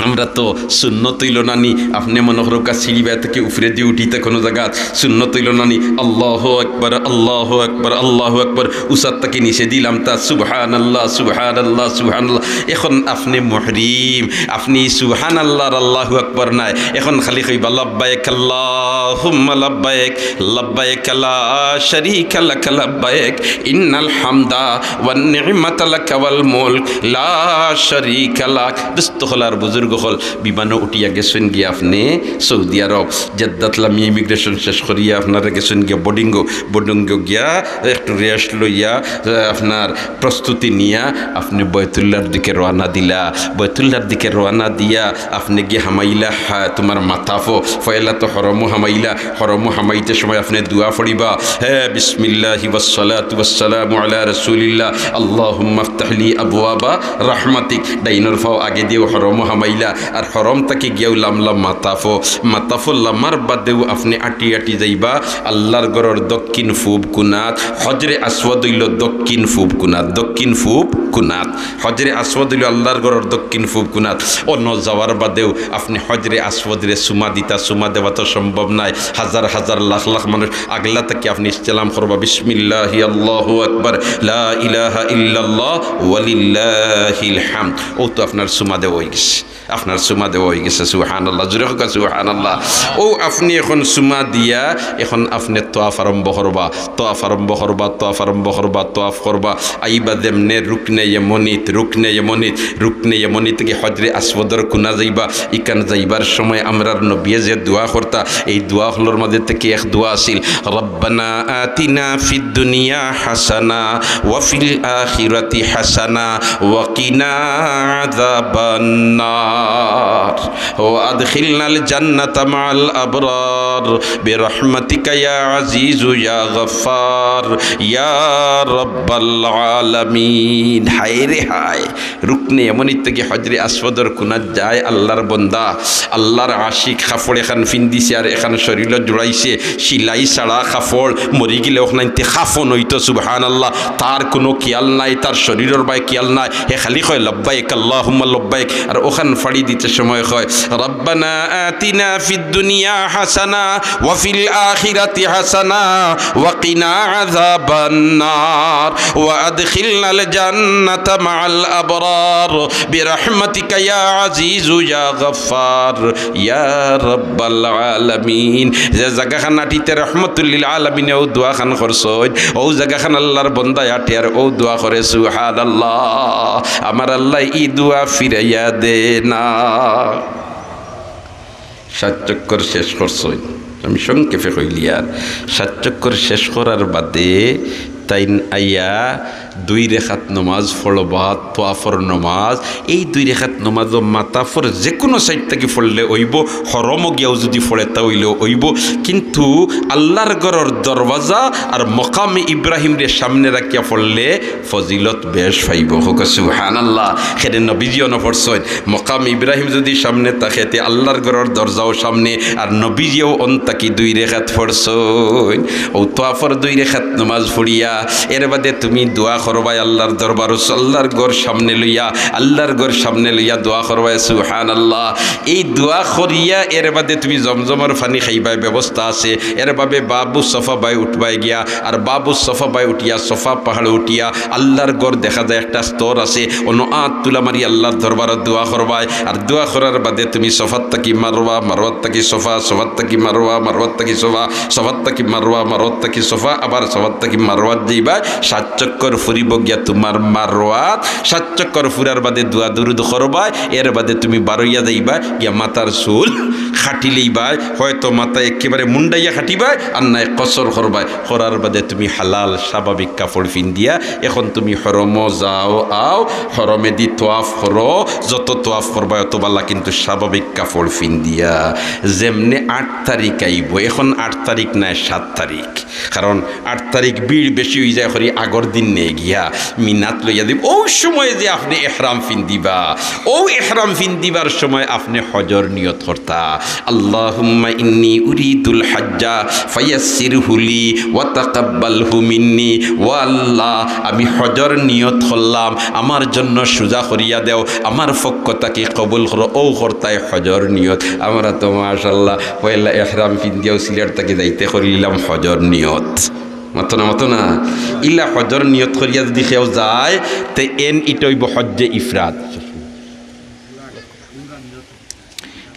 আমরা তো সুন্নত অইলো না নি, আপনে মনো করউক্কা সিঁড়ি বায় থাকি উপরেদি উঠিতা কুনু জাগাত, সুন্নত অইলো না নি, "আল্লাহু আকবার, আল্লাহু আকবার, আল্লাহু আকবার।" উচাত থাকি নিচেদি লামতা, "সুবহানাল্লাহ, সুবহানাল্লাহ, সুবহানাল্লাহ।" এখন আপনে মুহরিম, আপনে সুবহানাল্লাহ আর আল্লাহু আকবার নায়, এখন খালি কইবা, "লব্বাইক আল্লাহুম্মা লব্বাইক, লব্বাইক লা শারীকা লাকা লব্বাইক, ইন্নাল হামদা ওয়ান নি'মাতা লাকা ওয়াল মুলক, লা শারীকা লাক।" দোস্ত অকল আর বুজুর্গ অকল, বিমানো উঠিয়া গেছইন গিয়া আপনে সৌদি আরব, জেদ্দাত লামিয়া ইমিগ্রেশন শেষ করিয়া আপনারা গেছইন গিয়া বোর্ডিংও, বোর্ডিংও গিয়া একটু রেস্ট লইয়া, আহ, আপনার প্রস্তুতি নিয়া আপনে বয়তুল্লাহর দিকে রওয়ানা দিলা। বয়তুল্লাহর দিকে রওয়ানা দিয়া আপনে গিয়া হামাইলা, হা, তুমার মাতাফো। পয়লা তো হরমো হামাইলা, হরমো হামাইতে সময় আপনে দোয়া পড়িবা, হে, বিসমিল্লাহি ওয়াসসালাতু ওয়াসসালামু আলা রাসূলিল্লাহ, আল্লাহুম্মা ইফতাহ লি আবওয়াবা রাহমাতিক। ডাইনর পাও আগেদিও হরমো হামাইলা, আর হরম থাকি গিয়াউ লামলা মাতাফো। মাতাফো লামার বাদেউ আপনে আটি আটি যাইবা আল্লাহর ঘরর দক্ষিণ পূব কুনাত। হজরে আসওয়াদ অইলো দক্ষিণ পূব কুনাত, দক্ষিণ পূব কুনাত। হজরে আসওয়াদ অইলো আল্লাহর ঘরর দক্ষিণ পূব কুনাত। অনো যাওয়ার বাদেউ আপনে হজরে আসওয়াদরে চুমা দিতা, চুমা দেওয়া তো সম্ভব নায়। হাজার হাজার লাখ লাখ মানুষ আগলা থাকি আপনে ইস্তেলাম করবা, বিসমিল্লাহি আল্লাহু আকবার, লা ইলাহা ইল্লাল্লাহ ওয়ালিল্লাহিল হামদ। অউ তো আপনার চুমা দেওয়া অইগেছে। আপনার চুমা দেওয়া অইগেছে, সুবহানাল্লাহ। জোরে কউক্কা, সুবহানাল্লাহ। অউ আপনে এখন চুমা দিয়া, এখন আপনে তওয়াফ আরম্ভ করবা, তওয়াফ আরম্ভ করবা, তওয়াফ আরম্ভ করবা, তওয়াফ করবা। আইবা যেমনে রুকনে ইয়ামানিত, রুকনে ইয়ামানিত, রুকনে ইয়ামানিত থাকি হজরে আসওয়াদর কুনা যাইবা। ইখান যাইবার সময় আমরার নবিয়ে যে দোয়া করতা, এই দোয়া অকলর মাঝে থাকি এক দোয়া আছিল, "রব্বানা আতিনা ফিদ দুনিয়া হাসানা ওয়া ফিল আখিরাতি হাসানা ওয়া কিনা আযাবান নার ওয়া আদখিলনাল জান্নাতা মাআল আবরার বিরাহমাতিকা ইয়া আজিজু ইয়া গাফফার ইয়া রাব্বাল আলামিন।" হায়রে হায়, রুকনে ইয়ামানিত থাকি হজরে আসওয়াদর কুনাত যায় আল্লাহর বন্দা, আল্লাহর আশিক, কাপড় এখান ফিন্দিছে আর এখান শরীরো জুড়াইছে, সিলাই ছাড়া কাপড়, মরি গেলে অখানাইন্তে কাফন অইতো, সুবহানাল্লাহ। তার কুনু খিয়াল নাই, তার শরীরর বায় খিয়াল নাই, হে খালি কয়, "লব্বাইক আল্লাহুম্মা লব্বাইক।" আর অখান ফাড়ি দিতে সময় কয়, "রব্বানা আতিনা ফিদ দুনিয়া হাসানা ওয়া ফিল আখিরাতি হাসানা ওয়া কিনা আযাবান নার ওয়া আদখিলনাল জান্নাতা মাআল আবরার বিরাহমাতিকা ইয়া আজিজু ইয়া গাফফার ইয়া রাব্বাল আলামিন।" যে জাগাখান আটিতে রহমতুল্লিল আলামিনে অউ দোয়াখান করছইন, অউ জাগাখান আল্লাহর বন্দায় আটে আর অউ দোয়া করে, সুবহানাল্লাহ। আমার আল্লাহ ই দোয়া ফিরাইয়া দে না। সাত চক্কর শেষ করছইন, আমি সংক্ষেপে কইলিয়ার, সাত চক্কর শেষ করার বাদে তাইন আইয়া দুই রেখাত নমাজ পড়বা, তোয়াফর নমাজ। এই দুই রেখাত নমাজও মাতাফর যে কুনু সাইড থাকি পড়লে অইবো, হরমো গিয়াও যুদি পড়ে তা অইলেও অইবো, কিন্তু আল্লার ঘরর দরওয়াজা আর মকামে ইব্রাহিমরে সামনে রাখিয়া পড়লে ফজিলত বেশ পাইবো। কউক্কা সুবহানাল্লাহ। কেনে নবীজিও নু পড়ছইন, মকামে ইব্রাহিম যুদি সামনে থাকে তে আল্লার ঘরর দরজাও সামনে, আর নবীজিও অন থাকি দুই রেখাত পড়ছইন। অউ তোয়াফর দুই রেখাত নমাজ পড়িয়া এর বাদে তুমি দোয়া করবায় আল্লার দরবারো, আল্লার ঘর সামনে লইয়া, আল্লার ঘর সামনে লইয়া দোয়া করবায়, সুবহানাল্লাহ। এই দোয়া করিয়া এর বাদে তুমি জমজমর পানি খাইবায়, ব্যবস্থা আছে। এর বাদে বাবু সফা বায় উঠবায় গিয়া, আর বাবু সফা বায় উঠিয়া, সফা পাহাড়ো উঠিয়া আল্লার ঘর দেখা যায় একটা স্তর আছে, অনো আত তুলা মারি আল্লার দরবারো দোয়া করবায়। আর দোয়া করার বাদে তুমি সফাত থাকি মারওয়া, মারওয়াত থাকি সফা, সফাত থাকি মারওয়া, মারওয়াত থাকি সফা, সফাত থাকি মারওয়া, মারওয়াত থাকি সফা, আবার সফাত থাকি মারওয়াত যাইবায়, সাত চক্কর ফুরিবো গিয়া তুমার মারওয়াত। সাত চক্কর ফুরার বাদে দোয়া দুরুদ করবায়, এর বাদে তুমি বারইয়া যাইবায়, গিয়া মাথার চুল কাটি লইবায়, হয়তো মাথা একেবারে মুন্ডাইয়া কাটিবায়, আর নায় কসর করবায়। করার বাদে তুমি হালাল স্বাভাবিক কাপড় ফিন্দিয়া অখন তুমি হরমো যাও আও, হরমেদি তোয়াফ করো, যত তোয়াফ করবায় অত ভালা, কিন্তু স্বাভাবিক কাপড় ফিন্দিয়া। যেমনে আট তারিখ আইবো, অখন আট তারিখ নায়, সাত তারিখ, কারণ আট তারিখ ভিড় বেশি অইযায় করি আগর দিন নে গিয়া মিনাত লইয়া দিবো। অউ সময় যে আপনে এহরাম ফিন্দিবা, অউ এহরাম ফিন্দিবার সময় আপনে হজর নিয়ত করতা, আল্লাহুম্মা ইন্নী উরিদুল হাজ্জা ফায়াসসিরহু লি ওয়া তাকাব্বালহু মিন্নী। ও আল্লাহ, আমি হজর নিয়ত করলাম, আমার জন্য সুজা করিয়া দেও, আমার পক্ষ থাকি কবুল করো। অউ করতায় হজর নিয়ত। আমরা তো মাশাআল্লাহ পয়লা এহরাম ফিন্দিয়াউ সিলেট থাকি যাইতে করিলিলাম হজর নিয়ত। মাতো না, মাতো না। ইলা হজর নিয়ত করিয়া যুদি কেউ যায়, তে এন ইটা অইবো হজ্জে ইফরাদ।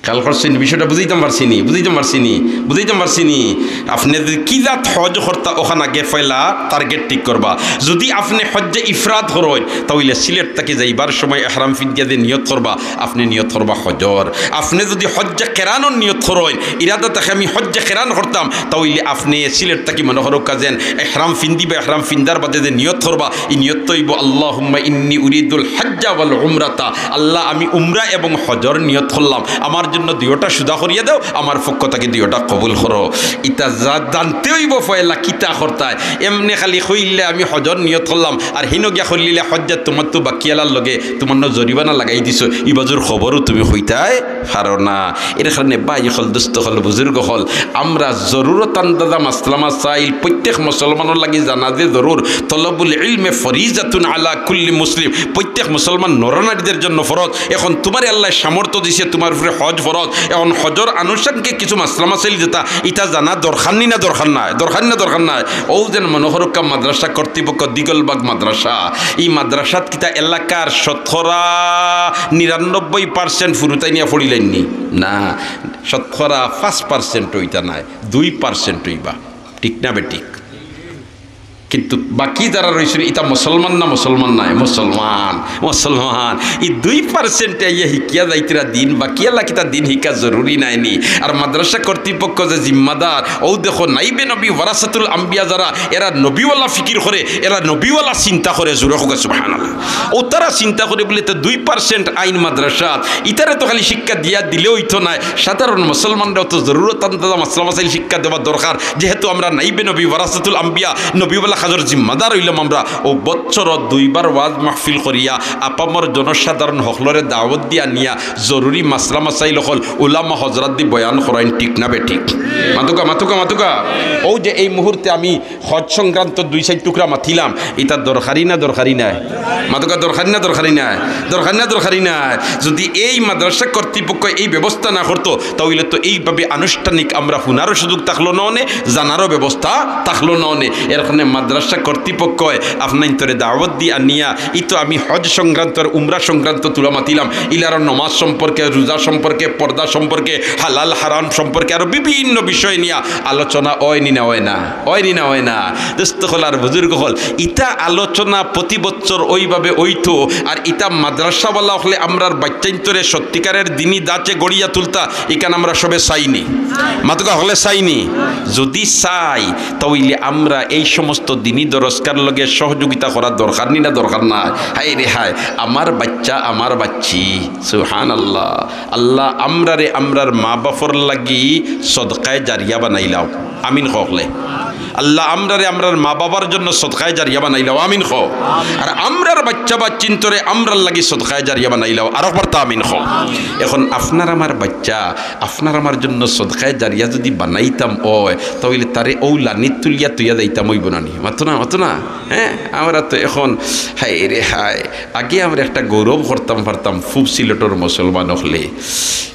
খেয়াল করছইন, বিষয়টা বুঝাইতাম পারছি নি, বুঝাইতাম পারছি নি, বুঝাইতাম পারছি নি। আপনে যুদি কি জাত হজ করতা, অখান আগে পয়লা টার্গেট ঠিক করবা। যুদি আপনে হজ্জে ইফরাদ করইন, তা অইলে সিলেট থাকি যাইবার সময় এহরাম ফিন্দিয়া যে নিয়ত করবা, আপনে নিয়ত করবা হজর। আপনে যুদি হজ্জে কেরানর নিয়ত করইন, ইরাদা থাকে আমি হজ্জে কেরান করতাম, তা অইলে আপনে সিলেট থাকি মনো করউক্কা যেন এহরাম ফিন্দিবা, এহরাম ফিন্দার বাদে যে নিয়ত করবা, ই নিয়ত তো অইবো, আল্লাহুম্মা ইন্নী উরিদুল হাজ্জা ওয়াল উমরাতা, আল্লাহ, আমি উমরা এবং হজর নিয়ত করলাম, আমার জন্য দুইওটা সুজা করিয়া দেও, আমার পক্ষ থাকি দুইওটা কবুল করো। ইতা যা-, জানতে অইবো পয়লা কিতা করতায়। এমনে খালি কইলে আমি হজর নিয়ত করলাম, আর হিনো গিয়া করিলিলে হজ্জাত তুমার তো বাকিয়ালার লগে তুমার ন জরিমানা লাগাই দিছো, ই বাজুর খবরও তুমি কইতায় পারো না। এর কারণে ভাই অকল, দোস্ত অকল, বুজুর্গ অকল, আমরা জরুরত আন্দাজা মাসলা মাসাইল প্রত্যেক মুসলমানর লাগি জানা যে জরুর। তলবুল ইলমে ফরিজাতুন আলা কুল্লি মুসলিম, প্রত্যেক মুসলমান নরনারীদের জন্য ফরজ। এখন তুমারে আল্লায় সামর্থ্য দিছে, তুমার উপরে হজ ফরজ। এখন হজর আনুষঙ্গিক কিছু মাসলা মাসাইল যেতা, ইতা জানা দরকার নি না দরকার নায়? দরকার নি না দরকার নায়? অউ যেন মনো করউক্কা মাদ্রাসা কর্তৃপক্ষ দিগলবাগ মাদ্রাসা, ই মাদ্রাসাত কিতা এলাকার শতকরা নিরানব্বই পার্সেন্ট ফুরুতাইন ইয়া পড়িলাইন নি? না, শতকরা পাঁচ পার্সেন্ট অইতা নায়, দুই পার্সেন্ট অইবা, ঠিক না বেঠিক? কিন্তু বাকি যারা রইছইন, ইতা মুসলমান না মুসলমান নায়? মুসলমান, মুসলমান। ই দুই পার্সেন্টে আইয়া হিকিয়া যাইতরা দিন, বাকিয়ালা কিতা দিন হিকা জরুরি নায় নি? আর মাদ্রাসা কর্তৃপক্ষ যে জিম্মাদার, অউ দেখো নাইবে নবী ওয়ারাসাতুল আম্বিয়া যারা, এরা নবীওয়ালা ফিকির করে, এরা নবীওয়ালা চিন্তা করে, জুরে কউক্কা সুবহানাল্লাহ। অউ তারা চিন্তা করে বুলে তো দুই পার্সেন্ট আইন মাদ্রাসাত, ইতারে তো খালি শিক্ষা দিয়া দিলে অইতো নায়, সাধারণ মুসলমানরাও তো জরুরত আন্দাজা মাসলা মাসাইল শিক্ষা দেওয়া দরকার, যেহেতু আমরা নাইবে নবী ওয়ারাসাতুল আম্বিয়া, নবীওয়ালা কাজর জিম্মাদার অইলাম আমরা। অউ বছরো দুইবার ওয়াজ মাহফিল করিয়া আপামর জনসাধারণ হকলরে দাওয়াত দিয়া নিয়া জরুরি মাসলা মাসাইল অকল উলামা হজরাতদি বয়ান করাইন, ঠিক না বেঠিক? মাতুক্কা, মাতুক্কা, মাতুক্কা। অউ যে এই মুহূর্তে আমি হজ সংক্রান্ত দুই চাইর টুকরা মাতিলাম, ইতা দরকারি না দরকারি নায়? মাতুক্কা, দরকারি না দরকারি নায়? দরকারি না দরকারি নায়? যুদি এই মাদ্রাসা কর্তৃপক্ষ এই ব্যবস্থা না করতো, তা অইলে তো এইভাবে আনুষ্ঠানিক আমরা হুনারও সুযোগ থাকলো না অনে, জানারও ব্যবস্থা থাকলো না অনে। এর কারণে মাদ্রাসা কর্তৃপক্ষয় আপনাইন্তরে দাওয়াত দি আনিয়া, ই তো আমি হজ সংক্রান্ত আর উমরা সংক্রান্ত তুলা মাতিলাম, ইলার নমাজ সম্পর্কে, রোজা সম্পর্কে, পর্দা সম্পর্কে, হালাল হারাম সম্পর্কে আরো বিভিন্ন বিষয় নিয়া আলোচনা অয়নি না অয় না? অয়নি না অয় না? দোস্ত অকল আর বুজুর্গ অকল, ইতা আলোচনা প্রতি বছর অইভাবে অইতো, আর ইতা মাদ্রাসাওয়ালা অকলে আমরার বাইচ্চাইন্তরে সত্যিকারের দিনি ধাঁচে গড়িয়া তুলতা, ইখান আমরা সবে চাইনি? মাতুক্কা, হকলে চাইনি? যুদি চাই, তা অইলে আমরা এই সমস্ত দিনী দরসগার লগে সহযোগিতা করার দরকার নি না দরকার নাই? হায় রে হায়, আমার বাচ্চা, আমার বাচ্চি, সুবহানাল্লাহ। আল্লাহ, আমরারে আমরার মা বাপর লাগি সদকায়ে জারিয়া বানাইলাও। আমিন কও অকলে। আল্লাহ, আমরারে আমরার মা বাবার জন্য সদকায়ে জারিয়া বানাইলাও। আমিন কও। আর আমরার বাচ্চা বাচ্চিন্তরে আমরার লাগি সদকায়ে জারিয়া বানাইলাও। আরোকবার তা আমিন কও। এখন আপনার আমার বাচ্চা, আপনার আমার জন্য সদকায়ে জারিয়া যুদি বানাইতাম অয়, তা অইলে তারে অউ লানিত তুলিয়া তুইয়া যাইতাম অইবো না নি? মাতো না, মাতো না? হ্যাঁ, আমরা তো এখন, হায় রে হায়, আগে আমরা একটা গৌরব করতাম পারতাম, পূব সিলেটর মুসলমান অকলে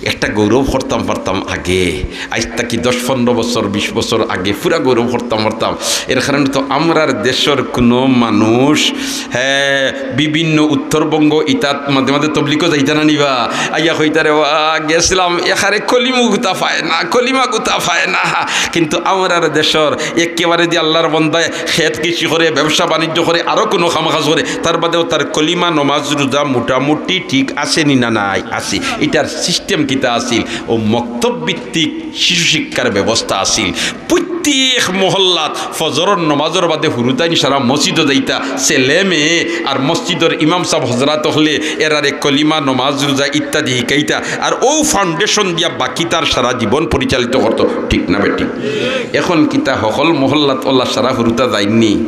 একটা গৌরব করতাম পারতাম আগে। আইজ থাকি দশ পনরো বছর, বিশ বছর আগে পুরা গৌরব করতাম পারতাম। এর কারণে তো আমরার দেশর কুনু মানুষ, হ্যাঁ, বিভিন্ন উত্তরবঙ্গ ইতাত মাঝে মাঝে তবলিগো যাইতা না নি বা, আইয়া কইতা রে, "ওয়া, গেছলাম, এখানে কলিমা গুতা পায় না, কলিমা গুতা পায় না।" কিন্তু আমরার দেশর একেবারে যে আল্লাহর বন্দায় খেত কৃষি করে, ব্যবসা বাণিজ্য করে, আরো কুনু কাম কাজ করে, তার বাদেও তার কলিমা, নমাজ, রোজা মোটামুটি ঠিক আছে নি না নাই? আছে। ইটার সিস্টেম কিতা আছিল? অউ মক্তব ভিত্তিক শিশু শিক্ষার ব্যবস্থা আছিল। প্রত্যেক মহল্লাত ফজরর নমাজর বাদে হুরুতাইন সারা মসজিদো যাইতা, ছেলে মেয়ে আর মসজিদর ইমাম সাব হজরাত অকলে এরারে কলিমা, নমাজ, রোজা ইত্যাদি হিকাইতা। আর অউ foundation দিয়া বাকি তার সারা জীবন পরিচালিত করতো, ঠিক না বেঠিক? এখন কিতা হকল মহল্লাত অলা সারা হুরুতা যাইননি?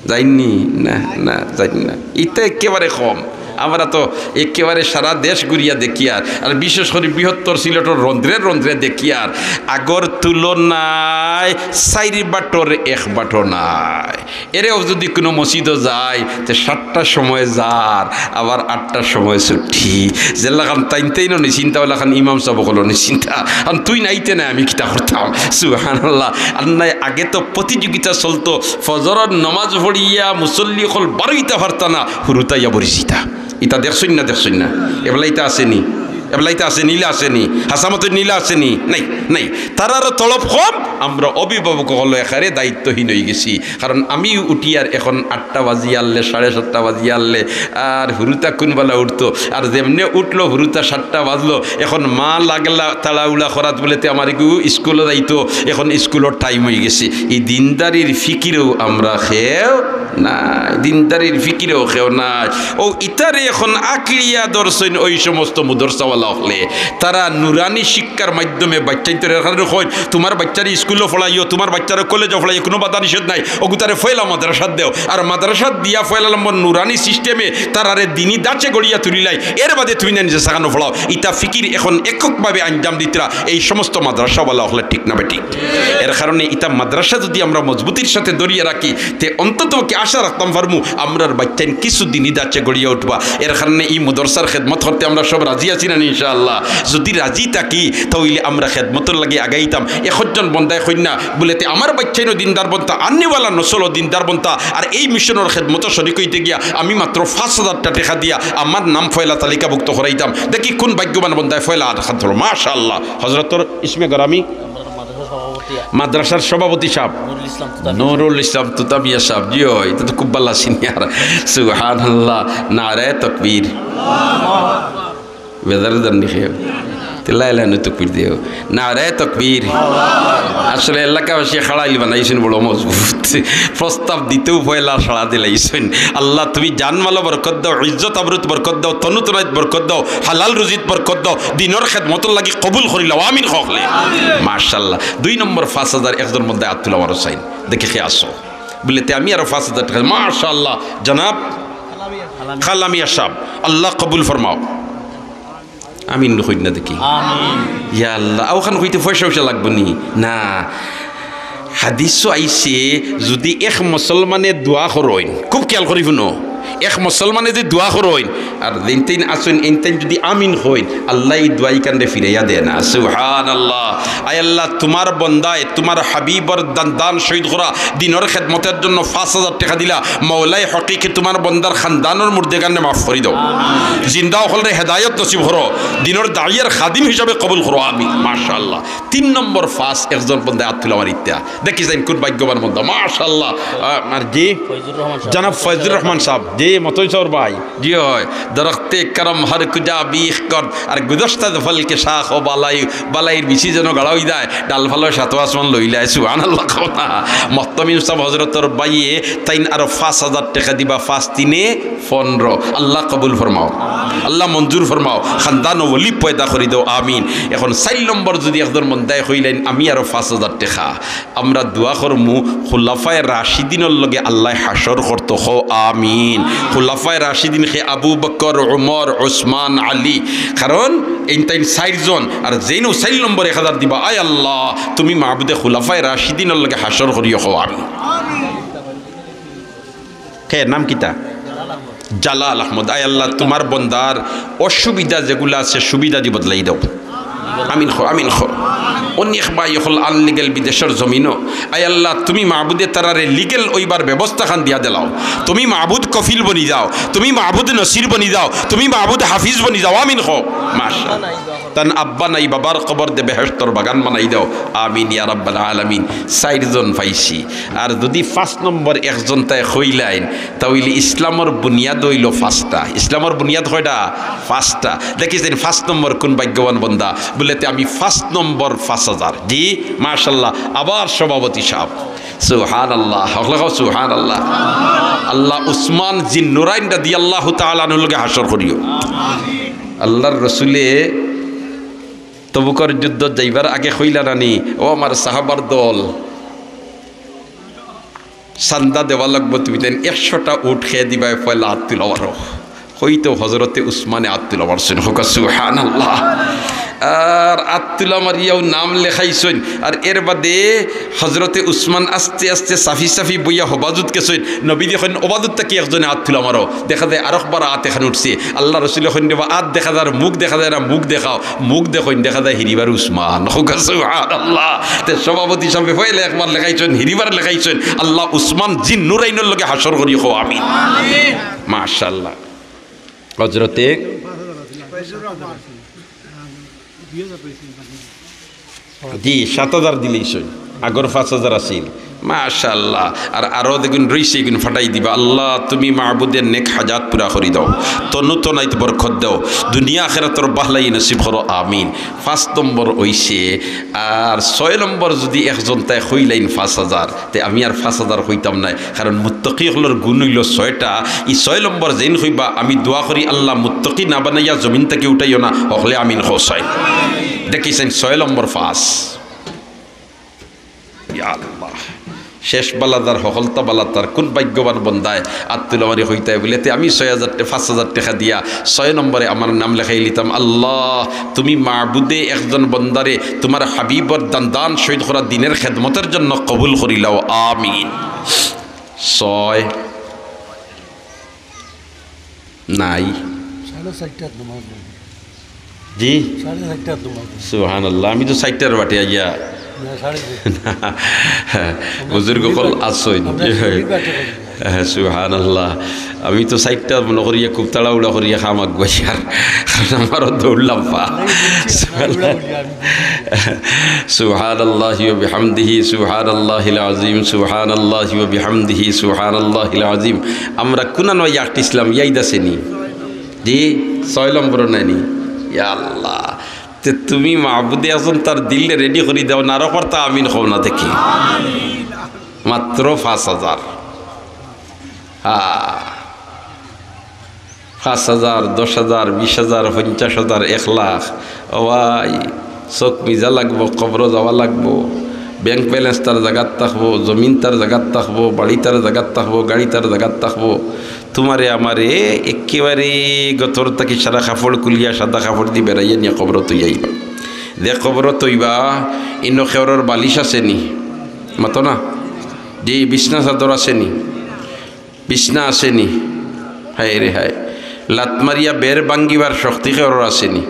যাইননি? না, না, যাইন না। ইতা একেবারে কম। আমরা তো একেবারে সারা দেশ ঘুরিয়া দেখিয়ার, আর বিশেষ করি বৃহত্তর সিলেটর রন্ধ্রে রন্ধ্রে দেখিয়ার, আগর তুলনায় চাইর বাটর এক বাটো নাই। এরেও যুদি কুনু মসজিদো যায়, তে সাতটার সময় যার, আবার আটটার সময় ছুটি। যেলাখান তাইন তাইনও নিশ্চিন্তা, ওলাখান ইমাম সাব অকলও নিশ্চিন্তা। আর তুই নাইতে না, আমি কিতা করতাম? সুবহানাল্লাহ। আর নাই, আগে তো প্রতিযোগিতা চলতো, ফজরর নমাজ পড়িয়া মুসল্লি অকল বারইতা পারতা না, হুরুতাইয়া বরিছিতা। ইতা দেখছইন না, দেখছইন না? এবলা ইতা আছে নি? এবলা ইতা আছে নি? ইলা আছে নি? হাসামতের নীলা আছে নি? নাই, নাই। তারারও তলব কম, আমরা অভিভাবক অকল একেবারে দায়িত্বহীন অইগেছি। কারণ আমি উঠিয়ার এখন আটটা বাজিয়া আরলে, সাড়ে সাতটা বাজিয়া আরলে, আর হুরুতা কুনবেলা উঠতো? আর যেমনে উঠলো, হুরুতা সাতটা বাজলো, এখন মা লাগলা তাড়াহুড়া করাত বুলে তে আমার এগু স্কুলো যাইতো, এখন স্কুলর time অইগেছে। ই দিনদারির ফিকিরেও আমরা কেউ নাই, দিনদারির ফিকিরেও কেউ নাই। অউ ইতারে এখন আঁকড়িয়া ধরছইন অউ সমস্ত মাদ্রাসাওয়ালা অকলে। তারা নুরানি শিক্ষার মাধ্যমে বাচ্চাইন্তরে এর কারণে কইন, "তুমার বাচ্চারে স্কুলো পড়াইও, তুমার বাচ্চারে কলেজো পড়াইও, কুনু বাধা নিষেধ নাই, অগুতারে পয়লা মাদ্রাসাত দেও।" আর মাদ্রাসাত দিয়া পয়লা নম্বর নুরানি system-এ তারারে দিনি ধাঁচে গড়িয়া তুলিলাই, এর বাদে তুমি না নিজে সেখানো পড়াও। ইতা ফিকির এখন এককভাবে আঞ্জাম দিতরা এই সমস্ত মাদ্রাসাওয়ালা অকলে, ঠিক না বেঠিক? এর কারণে ইতা মাদ্রাসা যুদি আমরা মজবুতির সাথে ধরিয়া রাখি, তে অন্তত কি আশা রাখতাম পারমু, আমরার বাচ্চাইন কিছু দিনি ধাঁচে গড়িয়া উঠবা। এর কারণে ই মাদ্রাসার খেদমত করতে আমরা সব রাজি আছি না নি ইনশাআল্লাহ? যুদি রাজি থাকি, তা অইলে আমরা খেদমতর লাগি আগাইতাম। একজন বন্দায় কইন না, বুলে, "তে আমার বাচ্চাইনও দিনদার বনতা, আনেওয়ালা নসলও দিনদার বনতা, আর এই মিশনর খেদমতো শরিক অইতে গিয়া আমি মাত্র পাঁচ হাজারটা টেকা দিয়া আমার নাম পয়লা তালিকাভুক্ত করাইতাম।" দেখি কুন ভাগ্যবান বন্দায় পয়লা আত খান তুলো। মাশাআল্লাহ। হজরতর ইসমে গরামি? মাদ্রাসার সভাপতি সাব। নুরুল ইসলাম তুতামিয়া। নুরুল ইসলাম তুতামিয়া সাব, জি অয়, ইতা তো খুব ভালা senior। সুবহানাল্লাহ, নারায়ে তাকবীর। বেজার জাননি কেউ? তে লাইলানু তাকবীর দেও। নারায়ে তাকবীর। আসলে এলাকাবাসী খাড়াইল বানাইছইন বড় মজবুত। প্রস্তাব দিতেউ পয়লা সাড়া দিলাইছইন। আল্লাহ, তুমি জানমালো বরকত দাও, ইজ্জত আবরুত বরকত দাও, তনুতনাইত বরকত দাও, হালাল রুজিত বরকত দাও, দিনর খেদমতর লাগি কবুল করিলাও। আমিন কও অকলে। মাশাআল্লাহ। দুই নম্বর পাঁচ হাজার একজন বন্দায় আত তুলাও আরো চাইন। দেখি কে আছো। বুলে, "তে আমি আরো পাঁচ হাজার টেকা।" মাশাআল্লাহ, জনাব কালামিয়া সাব, আল্লাহ কবুল ফরমাও। আমিন কইন না দেখি। আমিন। ইয়া আল্লাহ, অখান কইতে পয়সা-উয়সা লাগবো নি? না। হাদিসো আইছে, যুদি এক মুসলমানে দোয়া করইন, খুব খেয়াল করি হুনো, এক মুসলমানে যুদি দোয়া করইন, আর যেইন তেইন আছইন, এইন তেইন যুদি আমিন কইন, আল্লায় ই দোয়া ইখানরে ফিরাইয়া দেয় না। সুবহানাল্লাহ। আয় আল্লাহ, তুমার বন্দায়, তুমার হাবিবর দান, দান শহীদ করা, দিনর খেদমতর জন্য পাঁচ হাজার টেকা দিলা, মওলায় হকিকে তুমার বন্দার খানদানর মুর্দেগানরে মাফ করি দাও। জিন্দা অকলরে হেদায়ত নসিব করো, দিনর দায়ী আর খাদিম হিসাবে কবুল করো। আমিন। মাশাআল্লাহ। তিন নম্বর পাঁচ একজন বন্দায় আত তুলা মারিতা। দেখি যাইন কোন ভাগ্যবান বন্দা। মাশাআল্লাহ। আহ, আর জি, ফয়জুর রহমান সাহেব। জনাব ফয়জুর রহমান সাহেব। জি, মতই সর ভাই। জি অয়। দরখতে করম হর কুজা বিখ কর, আর গুদস্তা ফল কে শাখ ও বালাই, বালাইর বিচি যেন গাড়া অই যায়, ডালফালো সাত আসমান লইলায়। সুবহানাল্লাহ কও না। মহতমিম সাহেব হজরতর ভাইয়ে তাইন আরো পাঁচ হাজার টেকা দিবা, পাঁচ তিনে পনরো। আল্লাহ কবুল ফরমাও, আল্লাহ মঞ্জুর ফরমাও, খান্দানো ওলি পয়দা করি দেও, আমিন। এখন চাইর নম্বর যুদি একজন বন্দায় কইলাইন, আমি আরো পাঁচ হাজার টেকা, আমরা দোয়া করমু, খুলাফায়ে রাশিদিনর লগে আল্লায় হাশর করতো, কও আমিন। খুলাফায়ে রাশিদিন কে? আবু বকর, উমর, উসমান, আলী। কারণ এইন তাইন চাইরজন, আর যেইনও চাইর নম্বর এক হাজার দিবা, আয় আল্লাহ, তুমি মাবুদে খুলাফায়ে রাশিদিনর লগে হাশর করিও, কও আমিন। কে নাম কিতা? জালাল আহমদ। আয় আল্লাহ, তুমার বন্দার অসুবিধা যেগুলা আছে, সুবিধা দি বদলাই দেও। আমিন কও, আমিন কও। অনেক ভাই অকল আনলিগেল বিদেশর জমিনো। আয় আল্লাহ, তুমি মাবুদে তারারে লিগেল অইবার ব্যবস্থা খান দিয়া দিলাও। তুমি মাবুদ কফিল বনি যাও, তুমি মাবুদ নসির বনি যাও, তুমি মাবুদ হাফিজ বনি যাও। আমিন কও। মাশাআল্লাহ। তান আব্বা নাই, বাবার কবরদে বেহেশতর বাগান বানাই দেও। আমিন ইয়া রাব্বাল আলামিন। চাইরজন পাইছি। আর যুদি পাঁচ নম্বর একজন তায় কইলাইন, তা অইলে ইসলামর বুনিয়াদ অইলো পাঁচটা। ইসলামর বুনিয়াদ কয়টা? পাঁচটা। দেখি যাইন পাঁচ নম্বর কোন ভাগ্যবান বন্দা। বুলে, তে আমি পাঁচ নম্বর পাঁচ হাজার। জি, মাশাআল্লাহ। আবার সভাপতি সাহেব। সুবহানাল্লাহ। হকলে কও সুবহানাল্লাহ। আল্লাহ উসমান জিন্নুরাইন রাদিয়াল্লাহু তাআলা আনহুর লগে হাশর করিও। আল্লাহর রসুলে তবুকর যুদ্ধ যাইবার আগে কইলা নানি, ও আমার সাহাবার দল, চান্দা দেওয়া লাগবো, তুমি তাইন একশোটা উট খেয়ে দিবায়, পয়লা আত তুলা মারো। কইতো হজরতে উসমানে আত তুলা মারছইন, কউক্কা সুবহানাল্লাহ। আর আত তুলা মারিয়াও নাম লেখাইছইন। আর এর বাদে হজরতে উসমান আস্তে আস্তে সাফি সাফি বইয়া হবাজুত গেছইন। নবীজি কইন, হবাজুত থাকি একজনে আত তুলা মারো। দেখা যায় আরকবার আত এখান উঠছে। আল্লাহ রসুলে কইন, রেবা, আত দেখা যার, মুখ দেখা যায় না, মুখ দেখাও। মুখ দেখইন, দেখা যায় হিরিবার উসমান। কউক্কা সুবহানাল্লাহ। তে সভাপতি সাহেবে পয়লা একবার লেখাইছইন, হিরিবার লেখাইছইন, আল্লাহ উসমান জিন্নুরাইনর লগে হাশর করিও, কও আমিন। মাশাআল্লাহ। হজরতে জি, সাত হাজার দিলাইছইন, আগর পাঁচ হাজার আছিল। মাশাআল্লাহ। আর আরো যেগুন রইছে, এগুন ফাটাই দিবা। আল্লাহ, তুমি মাবুদের নেক হাজাত পুরা করি দাও, তনু তনাইত বরকত দাও, দুনিয়া আখেরাতর বাহলাই নসিব করো, আমিন। পাঁচ নম্বর অইছে। আর ছয় নম্বর যুদি একজন তায় কইলাইন পাঁচ হাজার, তে আমি আর পাঁচ হাজার কইতাম নায়, কারণ মুত্তাকি অকলর গুণ অইলো ছয়টা। ই ছয় নম্বর যেইন কইবা, আমি দোয়া করি, আল্লাহ, মুত্তাকি না বানাইয়া জমিন থাকি উঠাইও না, হকলে আমিন কও চাই। দেখি চাইন, ছয় নম্বর পাঁচ। ইয়া আল্লাহ, শেষ বালা যার, হকলতা বালা তার, কোন ভাগ্যবান বন্দায় আত তুলা মারি কইতায় বুলে, তে আমি ছয় হাজার টে-, পাঁচ হাজার টেকা দিয়া ছয় নম্বরে আমার নাম লেখাই লিতাম। আল্লাহ, তুমি মাবুদে একজন বন্দারে তুমার হাবিবর দান দান শহীদ করা দিনের খেদমতর জন্য কবুল করিলাও, আমিন। ছয় নাই। সাড়ে চারটার নামাজ পড়ি। জি? সাড়ে চারটার নামাজ পড়ি। সুবহানাল্লাহ, আমি তো চারটার বাটে আইয়া। না, সাড়ে চারটা। বুজুর্গ অকল আছইন। আমরা জি, হয়। শরীর বাটে করি। হ্যাঁ, সুবহানাল্লাহ। আমি তো চারটা মনে করিয়া খুব তাড়াহুড়া করিয়া খাম আগুয়াইয়ার। কারণ আমারও দৌড় লাম্বা। আমরা এই বুঝছি, আমরা হুড়াহুড়ি, আমি বুঝছি। সুবহানাল্লাহি ওয়া বিহামদিহি, সুবহানাল্লাহিল আযীম, সুবহানাল্লাহি ওয়া বিহামদিহি, সুবহানাল্লাহিল আযীম। আমরা কুনানো ইয়াকটিছিলাম, ইয়াদ আছেনি? জি, ছয় নম্বর নায়নি? ইয়া আল্লাহ, তে তুমি মাবুদে আজম তার দিলরে রেডি করি দাও না, আর করতা আমিন কও না দেখি। মাত্র পাঁচ হাজার। হ্যাঁ। পাঁচ হাজার, দশ হাজার, বিশ হাজার, পঞ্চাশ হাজার, এক লাখ। ও ভাই, চউখ মিজা লাগবো, কবরো যাওয়া লাগবো। ব্যাংক ব্যালেন্স তার জাগাত থাকবো, জমিন তার জাগাত থাকবো, বাড়ি তার জাগাত থাকবো, গাড়ি তার জাগাত থাকবো। তুমারে আমারে একেবারে গতর থাকি সারা কাপড় খুলিয়া সাদা কাপড় দি বেড়াইয়া নিয়া কবরো থইয়া আইবা। যে কবরো থইবা, ইনো খেওরর বালিশ আছেনি? মাতো না? জি, বিছনা চাদর আছেনি? বিছনা আছেনি? হায় রে হায়। লাত মারিয়া বেড় ভাঙ্গিবার শক্তি কেউরর আছেনি?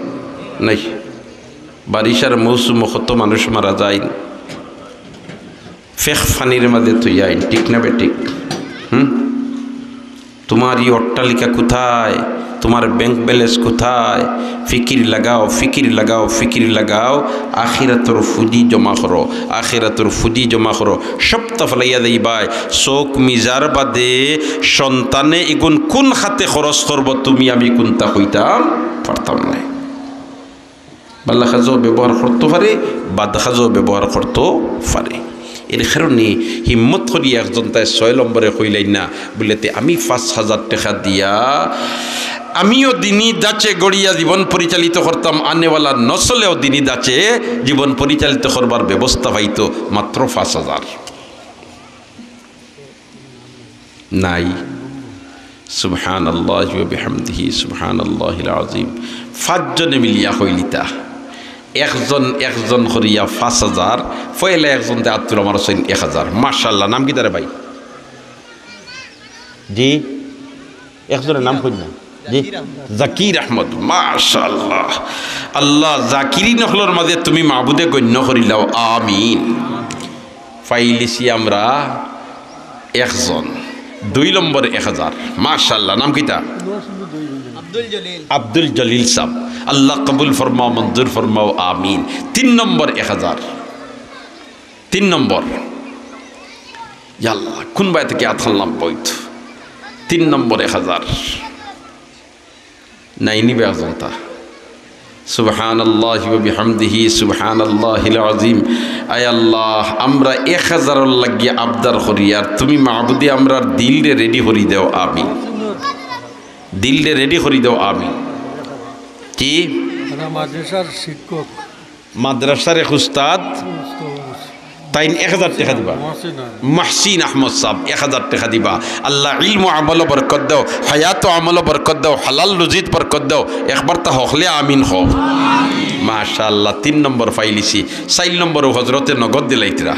নাই। বারিশার মৌসুমো কত মানুষ মারা যাইন, ফেক পানির মাঝে থইয়া আইন, ঠিক না বেঠিক? হুম? তুমার ই অট্টালিকা কোথায়? তুমার ব্যাংক ব্যালেন্স কোথায়? ফিকির লাগাও, ফিকির লাগাও, ফিকির লাগাও। আখিরাতর ফুঁজি জমা করো, আখিরাতর ফুঁজি জমা করো। সবতা ফালাইয়া যাইবায়। চউখ মিজার বাদে সন্তানে ইগুন কুন খাতে খরচ করবো, তুমি আমি কুনতা কইতাম পারতাম নায়। বালা কাজেও ব্যবহার করতো পারে, বাদ কাজেও ব্যবহার করতো পারে। এর কারণে হিম্মত করি একজনতায় ছয় নম্বরে কইলাইন না, বুলে, "তে আমি পাঁচ হাজার টেকা দিয়া আমিও দিনি ধাঁচে গড়িয়া জীবন পরিচালিত করতাম, আনেওয়ালা নসলেও দিনি ধাঁচে জীবন পরিচালিত করবার ব্যবস্থা পাইতো, মাত্র পাঁচ হাজার।" নাই। সুবহানাল্লাহি ওয়া বিহামদিহি, সুবহানাল্লাহিল আযীম। পাঁচজনে মিলিয়া কইলিতা। একজন একজন করিয়া পাঁচ হাজার। পয়লা একজনতে আব্দুল আমার হোসেন এক হাজার। মাশাআল্লাহ। নাম কিতা রে ভাই? জি? একজনের নাম কইন না। জি? জাকির আহমদ। মাশাআল্লাহ। আল্লাহ, জাকিরিন অকলর মাঝে তুমি মাবুদে গণ্য করিলাও। আমিন। পাইলিছি আমরা একজন, দুই নম্বর এক হাজার। মাশাআল্লাহ, নাম কিতা? আব্দুল জলিল। আব্দুল জলিল সাব, আল্লাহ কবুল ফরমাও, মঞ্জুর ফরমাও, আমিন। তিন নম্বর এক হাজার, তিন নম্বর। ইয়া আল্লাহ, কুন বায় থাকি আত হানলাম বইত। তিন নম্বর এক হাজার। নাই নিবা একজনতা। সুবহানাল্লাহি ওয়া বিহামদিহি, সুবহানাল্লাহিল আযীম। আয় আল্লাহ, আমরা এক হাজারর লাগিয়া আবদার করি, আর তুমি মাবুদে আমরার দিলরে রেডি করি দেও, আমিন। দিলরে রেডি করি দেও, আমিন। কি? আমরা মাদ্রাসার শিক্ষক। মাদ্রাসার এক উস্তাদ, তাইন এক হাজার টেকা দিবা। মহসিন আহমদ। মহসিন আহমদ সাব এক হাজার টেকা দিবা। আল্লাহ, ইলম আমলো বরকত দেও, হায়াত আমলো বরকত দেও, হালাল রুজিত বরকত দেও। একবারতা হকলে আমিন কও। মাশাআল্লাহ, তিন নম্বর পাইলিছি। চাইর নম্বরও হজরতে নগদ দিলাইতরা।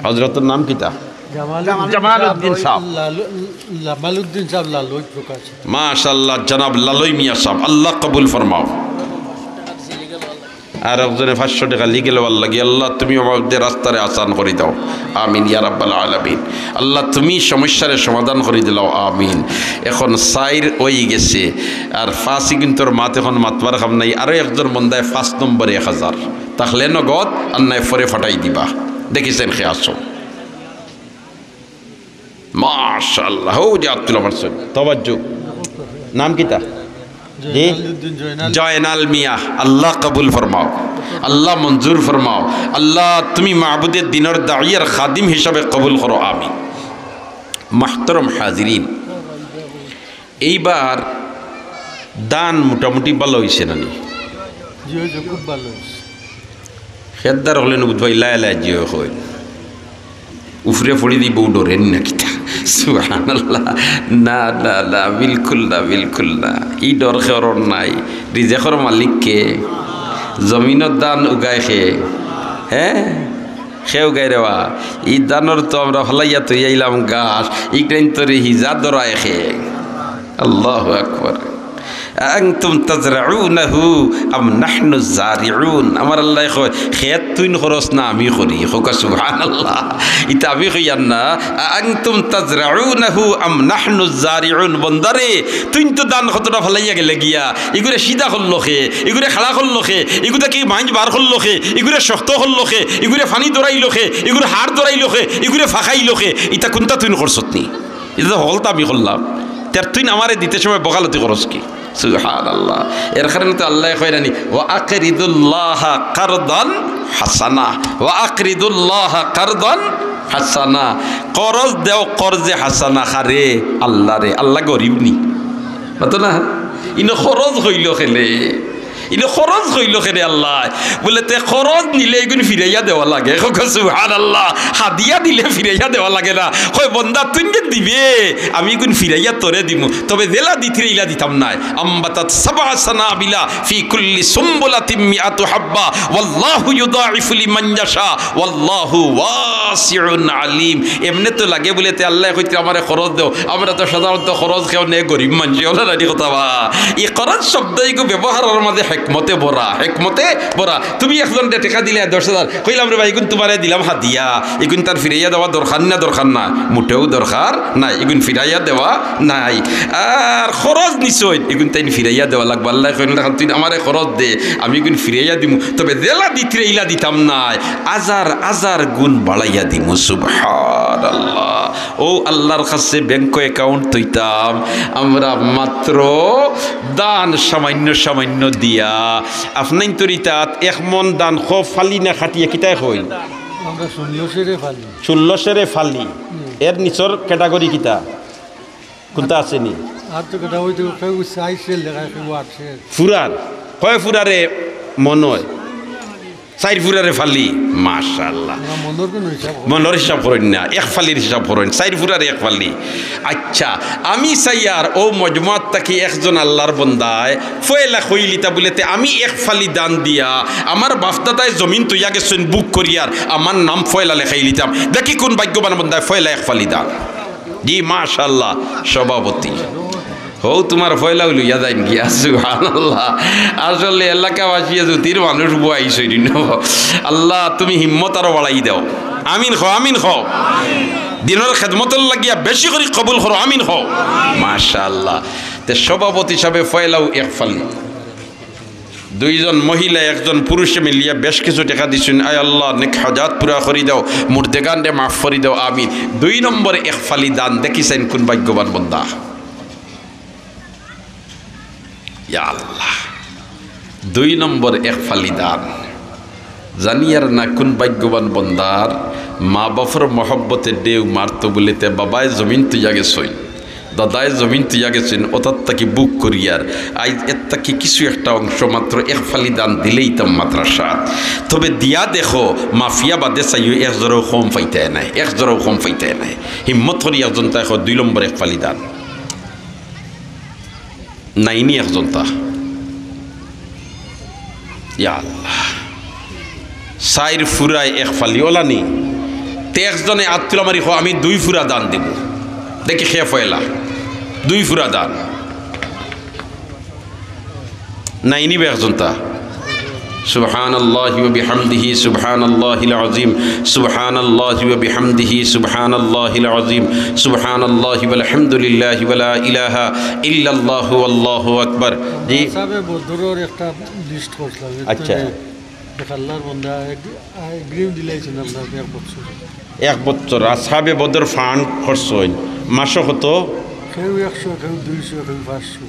হজরতর নাম কিতা? জামালউদ্দিন জামালউদ্দিন সাব। লালু-, জামালউদ্দিন সাব লালই প্রকাশ। মাশাআল্লাহ, জনাব লালই মিয়া সাব, আল্লাহ কবুল ফরমাও। আর একজনে পাঁচশো টেকা লিখে লওয়ার লাগি, আল্লাহ, তুমি আমাদের রাস্তারে আসান করি দেও, আমিন ইয়া রাব্বাল আলামিন। আল্লাহ, তুমি সমস্যারে সমাধান করি দিলাও, আমিন। এখন চাইর অইগেছে, আর পাঁচ ইগুনতর মাত এখন মাতবার কাম নাই। আরো একজন বন্দায় পাঁচ নম্বরে এক হাজার, তাহলে নগদ, আর নাই পরে ফাটাই দিবা। দেখিছেন খে আসো। মাশাআল্লাহ, হউ যে আব্দুল আমার সৈয়দ, তবাজ্জু। নাম কিতা? জি? জয়নাল উদ্দিন জয়নাল। জয়নাল মিয়া, আল্লাহ কবুল ফরমাও, আল্লাহ মঞ্জুর ফরমাও, আল্লাহ তুমি মাবুদে দিনর দায়ী আর খাদিম হিসাবে কবুল করো, আমিন। মাহতরম হাজিরিন, এইবার ধান মোটামুটি ভালা অইছে না নি? জি, অইছে, খুব ভালা অইছে। খেতদার অকলে নু বুধবাই লায় লায় জি অয় কইন। উফরে পড়ি দি বউ ডরেনি না কিতা? সুবহানাল্লাহ। না, না, না, বিলকুল না, বিলকুল না। ই ডর কেউরর নাই। রিজেকর মালিক কে? জমিনর ধান উগায় কে? হে? কেউ গাইরে বা, ই ধানর তো আমরা ফালাইয়া থই আইলাম গাছ, ইকরাইন তরে হিজা ধরায় খে। আল্লাহু আকবার। আআনতুম তাজরাউনাহু আম নাহনু জারিউন। আমার আল্লায় কয়, খেত তুইন করস না আমি করি। কউক্কা সুবহানাল্লাহ। ইতা আমি কইয়ার না। আআনতুম তাজরাউনাহু আম নাহনু জারিউন। বন্দারে, তুইন তো ধান কতটা ফালাইয়া গেলে গিয়া, ইগুরে সিধা করলো খে, ইগুরে খাড়া করলো খে, ইগু থাকি মাইঞ্জ বার করলো খে, ইগুরে শক্ত করলো খে, ইগুরে পানি ধরাইলো খে, ইগুরে হাড় ধরাইলো খে, ইগুরে ফাকাইলো খে, ইতা কুনতা তুইন করছত নি? ইতা তো হকলতা আমি করলাম। তে তুইন আমারে দিতে সময় বকালতি করস কি? সুবহানাল্লাহ। এর কারণে তো আল্লায় কইরা নি, "ওয়া আকরিদুল্লাহা কারদান হাসানা, ওয়া আকরিদুল্লাহা কারদান হাসানা।" করজ দেও, করজে হাসানা। কারে? আল্লারে। আল্লা গরিব নি? মাতো না? ইনো করজ কইলো কেনে? ইনো করজ কইলো কেনে আল্লায়? বুলে, তে করজ নিলে ইগুন ফিরাইয়া দেওয়া লাগে। কউক্কা সুবহানাল্লাহ। হাদিয়া দিলে ফিরাইয়া দেওয়া লাগে না। কয়, বন্দা, তুইন যে দিবে, আমি ইগুন ফিরাইয়া তরে দিমু। তবে যেলা দিতরে ইলা দিতাম নায়। আম্বাতাত সাবআ সানাবিলা ফি কুল্লি সুম্বুলাতিম মিআতু হাব্বা। ওয়াল্লাহু ইউদাইফু লিমান ইয়াশা। ওয়াল্লাহু ওয়াসিউন আলিম। এমনে তো লাগে বুলে, তে আল্লায় কইতরা আমারে করজ দেও। আমরা তো সাধারণত করজ কেউ নেই, গরিব মানষে, অলা নানি কথা বা। ই করজ শব্দ ইগু ব্যবহারর মাঝে হেকমতে ভরা, হেকমতে ভরা। তুমি একজনরে টেকা দিলায় দশ হাজার, কইলাম, "রে ভাই, ইগুন তুমারে দিলাম হাদিয়া, ইগুন তার ফিরাইয়া দেওয়া দরকার না, দরকার না, মোটেও দরকার নাই, ইগুন ফিরাইয়া দেওয়া নাই।" আর খরচ নিছইন, ইগুন তাইন ফিরাইয়া দেওয়া লাগবো। আল্লায় কইন, "না, তুই আমারে খরচ দে, আমি ইগুন ফিরাইয়া দিমু, তবে যেলা দিতরে ইলা দিতাম নায়, আজার আজার গুণ বাড়াইয়া দিমু।" সুবহানাল্লাহ। অউ আল্লার কাছে ব্যাংক অ্যাকাউন্ট থইতাম আমরা মাত্র দান সামান্য সামান্য দিয়া। আপনাইনতর ইতাত এক মন দান খ ফালি না খাটিয়া কিতায় কইন? আমরা ষোলো সেরে ফালি। ষোলো সেরে ফালি। এর নিচর ক্যাটাগরি কিতা? কুনটা আছে নি? আর তো কথা অইতো, কেউ চাইর সের লেখায়, কেউ আট সের। ফুরার? কয় ফুরারে মন অয়? চাইর ফুরারে ফালি। মাশাআল্লাহ। আমরা মনর কুনু হিসাব করি না। মনর হিসাব করইন না, এক ফালির হিসাব করইন, চাইর ফুরারে এক ফালি। আচ্ছা, আমি চাইয়ার অউ মজমুয়াত থাকি একজন আল্লার বন্দায় পয়লা কইলিতা বুলে, "তে আমি এক ফালি দান দিয়া আমার বাফদাদায় জমিন থইয়া গেছইন বুক করিয়ার, আমার নাম পয়লা লেখাইলিতাম।" দেখি কুন ভাগ্যবান বন্দায় পয়লা এক ফালি দান। জি, মাশাআল্লাহ, সভাপতি। হউ, তুমার পয়লাউ লইয়া যাইন গিয়া, সুবহানাল্লাহ। আসলে এলাকাবাসী জুতির মানুষ বুয়াইছইন। আল্লাহ, তুমি হিম্মত আরো বাড়াই দেও। আমিন কও, আমিন কও। দিনর খেদমতর লাগিয়া বেশি করি কবুল করো, আমিন কও। মাশাআল্লাহ। তে সভাপতি হিসাবে পয়লাউ এক ফালি। দুইজন মহিলা, একজন পুরুষে মিলিয়া বেশ কিছু টেকা দিছইন। আয় আল্লাহ, নেক হাজাত পুরা করি দেও, মুর্দেগানরে মাফ করি দেও, আমিন। দুই নম্বরে এক ফালি দান, দেখি চাইন কুন ভাগ্যবান বন্দা। ইয়া আল্লাহ, দুই নম্বর এক ফালি দান। জানিয়ার না কুন ভাগ্যবান বন্দার মা বাফর মহব্বতে ঢেউ মারতো বুলিতে বাবায় জমিন থইয়া গেছইন। দাদায় জমিন থইয়া গেছইন, অতার থাকি বুক করিয়ার। আইজ এর থাকি কিছু একটা অংশ মাত্র এক ফালি দান দিলেইতাম মাদ্রাসাত। তবে দিয়া দেখো, মাফিয়া বাদে চাইও এক জরাও কম পাইতায় নায়, এক জরাও কম পাইতায় নায়। হিম্মত করি একজনতায় কও দুই নম্বর এক ফালি দান। নাইনি একজনতা। ইয়া আল্লাহ। চাইর ফুরায় এক ফালি অলানি। তে একজনে আত তুলা মারি কও, "আমি দুই ফুরা দান দিমু।" দেখি কে পয়লা। দুই ফুরা দান। নাইনি বা একজনতা। সুবহানাল্লাহি ওয়া বিহামদিহি, সুবহানাল্লাহিল আযীম, সুবহানাল্লাহি ওয়া বিহামদিহি, সুবহানাল্লাহিল আযীম, সুবহানাল্লাহি ওয়াল হামদুলিল্লাহি ওয়া লা ইলাহা ইল্লাল্লাহু ওয়াল্লাহু আকবার। জি। সাবে বদরর একটা লিস্ট করছিলাম। আচ্ছা। এক আল্লার বন্দা এক, আ, এগ্রিমেন্ট দিলাইছইন আপনার এক বছর। এক বছর। আসহাবে বদর ফান্ড করছইন। মাসো কত? কেউ একশো, কেউ দুইশো, কেউ পাঁচশো।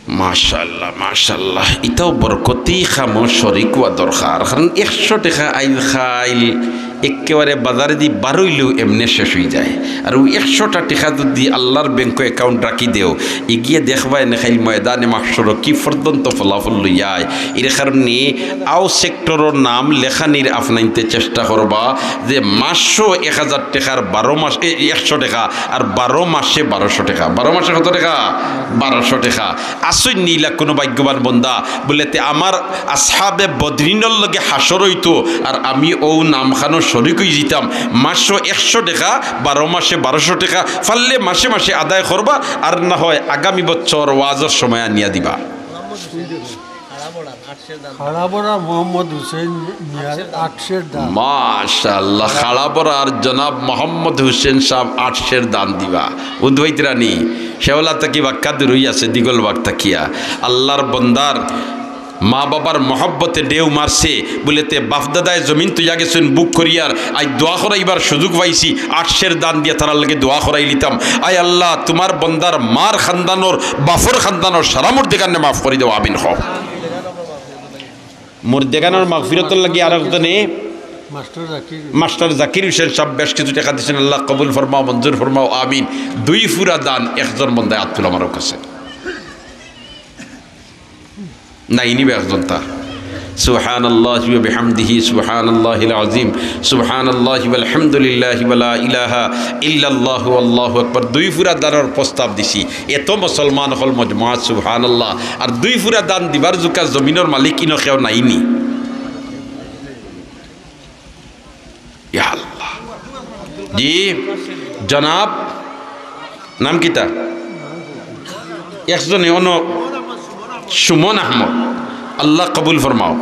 মাশাআল্লাহ, মাশাআল্লাহ। ইতাও বরকতি কামো শরিক অওয়া দরকার। কারণ একশো টেকা আইজ খাইল একেবারে বাজারেদি বারইলেও এমনে শেষ অইযায়। আর অউ একশোটা টেকা যুদি আল্লার ব্যাংকো অ্যাকাউন্ট রাখি দেও, ইগিয়ে দেখবায় নে খাইল ময়দানে মাহশরো কি পর্যন্ত ফলাফল লইয়া আয়। এর কারণে আও সেক্টরর নাম লেখানির আপনাইনতে চেষ্টা করবা যে মাসো এক হাজার টেকার বারো মাস, এ, একশো টেকা, আর বারো মাসে বারোশো টেকা। বারো মাসে কত টেকা? বারোশো টেকা। আছইন নি ইলা কুনু ভাগ্যবান বন্দা? বুলে, "তে আমার আসহাবে বদরিনর লগে হাশর অইতো, আর আমি অউ নামখানো শরিক অইযিতাম।" মাসো একশো টেকা, বারো মাসে বারোশো টেকা, পারলে মাসে মাসে আদায় করবা, আর না হয় আগামী বছর ওয়াজর সময় আনিয়া দিবা। খাড়াবড়া মোহাম্মদ হুসেন মিয়ার আট সের দান। মাশাআল্লাহ, খাড়াবড়ার জনাব মোহাম্মদ হুসেন সাব আট সের দান দিবা। উদ্বৈত রানী, শেওলা থাকি বাক্কা দূরই আছে, দিগল বাগ থাকিয়া। আল্লার বন্দার মা বাবার মহব্বতে ঢেউ মারছে, বুলে তে বাফ দাদায় জমিন থইয়া গেছইন বুক করিয়ার, আইজ দোয়া করাইবার সুযোগ পাইছি, আট সের দান দিয়া তারার লগে দোয়া করাইলিতাম। আয় আল্লাহ, তুমার বন্দার মার খান্দানর, বাফর খান্দানর সারা মুর্দেগানরে মাফ করি দেও, আমিন কও। মুর্দেগানর মাগফিরতর লাগি আরক জনে মাস্টার জাকির। মাস্টার জাকির হুসেন সাব বেশ কিছু টেকা দিছইন, আল্লাহ কবুল ফরমাও, মঞ্জুর ফরমাও, আমিন। দুই ফুরা দান একজন বন্দায় আত তুলা মারউক আছে। নাইনি বা একজনতা। সুবহানাল্লাহি ওয়া বিহামদিহি, সুবহানাল্লাহিল আযীম, সুবহানাল্লাহি ওয়াল হামদুলিল্লাহি ওয়া লা ইলাহা ইল্লাল্লাহু ওয়াল্লাহু আকবার। দুই ফুরা দানর প্রস্তাব দিছি। এত মুসলমান অকল মজমুয়াত, সুবহানাল্লাহ। আর দুই ফুরা দান দিবার জুকা জমিনর মালিক ইনো কেউ নাইনি। ইয়া আল্লাহ। জি, জনাব, নাম কিতা? একজনে অনো সুমন আহমদ, আল্লাহ কবুল ফরমাও।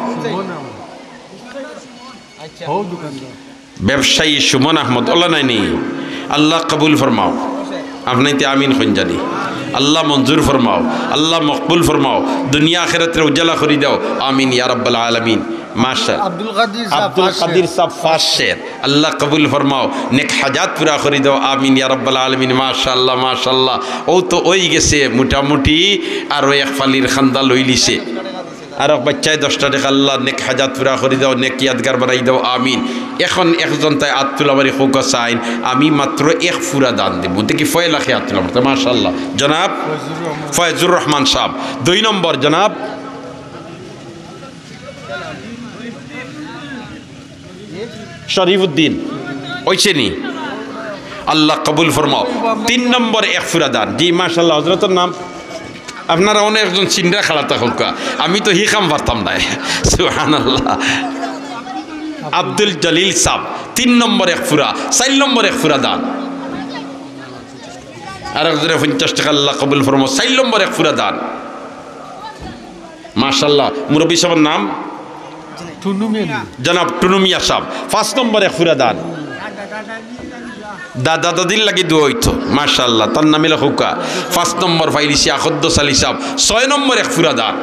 ব্যবসায়ী সুমন আহমদ, অলা নায়নি? আল্লাহ কবুল ফরমাও। আপনাইতে আমিন কইন জানি। আল্লাহ মঞ্জুর ফরমাও, আল্লাহ মকবুল ফরমাও, দুনিয়া আখেরাতরে উজালা করি দাও। আমিন ইয়া রাব্বাল আলামিন। মাশাআল্লাহ। আব্দুল কাদির সাহেব আব্দুল পাঁচ শের। কাদির সাহেব পাঁচ শের। আল্লাহ কবুল ফরমাও, নেক হাজাত পুরা করি দাও। আমিন ইয়া রাব্বাল আলামিন। মাশাআল্লাহ, মাশাআল্লাহ। অউ তো অই গেছে মোটামুটি, আরো এক ফালির খান্দা লইলিছে। আরো বাচ্চায় দশটা টেকা, আল্লাহ নেক হাজাত পুরা করি দাও, নেক ইয়াদগার বানাই দাও। আমিন। এখন একজন তাই আত তুলা মারি কউক্কা চাইন, আমি মাত্র এক ফুরা দান দিমু। দেখি ফয়লা কে আত তুলা মারতা। মাশাআল্লাহ। জনাব ফয়জুর রহমান সাহেব, দুই নম্বর। জনাব শরীফুদ্দিন, অইছে নি? আল্লাহ কবুল ফরমাও। তিন নম্বর এক ফুরা দান। জি, মাশাআল্লাহ, হজরতর নাম। আপনারা অনেকজন চিনরা খাড়া থাকউক্কা, আমি তো হি কাম পারতাম নায়। সুবহানাল্লাহ। আব্দুল জলিল সাহেব, তিন নম্বর এক ফুরা, চাইর নম্বর এক ফুরা দান। আরেকজনে পঞ্চাশ টেকা, আল্লাহ কবুল ফরমাও, চাইর নম্বর এক ফুরা দান। মাশাআল্লাহ। মুরব্বী সাহেবর নাম? টুনু মিয়া। জনাব টুনু মিয়া সাহেব, পাঁচ নম্বর এক ফুরা দান। দাদা দাদির লাগি দোয়া অইতো। মাশাআল্লাহ, তার নামে লেখউক্কা। পাঁচ নম্বর পাইলিছি আকদ্দস আলী সাহেব, ছয় নম্বর এক ফুরা দান।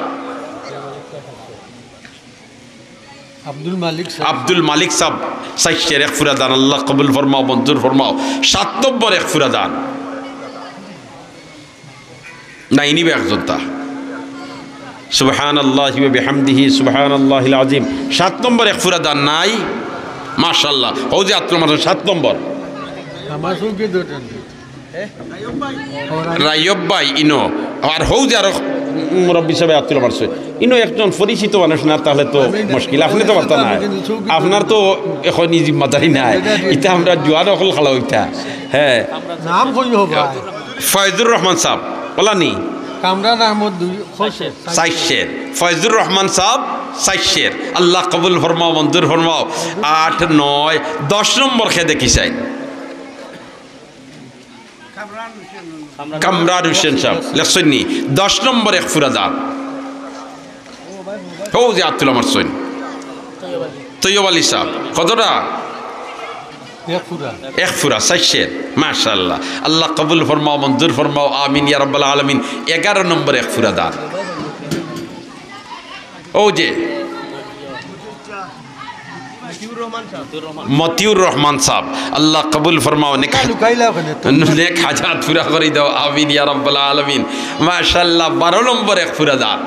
আব্দুল মালিক সাহেব। আব্দুল মালিক সাহেব, চাইর শের এক ফুরা দান, আল্লাহ কবুল ফরমাও, মঞ্জুর ফরমাও। সাত নম্বর এক ফুরা দান। নাই নিবা একজন তা। সুবহানাল্লাহি ওয়া বিহামদিহি, সুবহানাল্লাহিল আযীম। সাত নম্বর এক ফুরা দান নাই? মাশাআল্লাহ। হউ যে আত তুলা মারছইন, সাত নম্বর। আমার সঙ্গে দুজন। রায়ব ভাই ইনো। আর হউ যে আরো মুরব্বী সাহেব আত তুলা মারছইন। ইনো একজন পরিচিত মানুষ না, তাহলে তো মুশকিল। আপনে তো পারতা নায়। আপনার তো এখন ই জিম্মাদারি নাই। ইতা আমরা জুয়ান অকল খাড়া অইতা। হ্যাঁ। নাম কইও ভাই। ফয়জুর রহমান সাহেব, অলা নি? কামরান আহমদ দুই, চাইর শের। চাইর শের। ফয়জুর রহমান সাহেব, চাইর শের। আল্লাহ কবুল ফরমাও, মঞ্জুর ফরমাও। আট, নয়, দশ নম্বর কে দেখি চাইন। কামরান হোসেন সাহেব, লেখছইন নি? দশ নম্বর এক ফুরা দান। হউ যে আত তুলা মারছইন। তৈয়ব আলী সাহেব, কতটা? এক ফুরা। এক ফুরা, চাইর শের। মাশাআল্লাহ। আল্লাহ কবুল ফরমাও, মঞ্জুর ফরমাও, আমিন ইয়া রাব্বাল আলামিন। এগারো নম্বর এক ফুরা দান। হউ যে মতিউর রহমান সাহেব, আল্লাহ কবুল ফরমাও, নেক হাজ-, লুকাইলা ওখানে তো। নেক হাজাত পুরা করি দাও, আমিন ইয়া রাব্বাল আলামিন। মাশাআল্লাহ, বারো নম্বর এক ফুরা দান।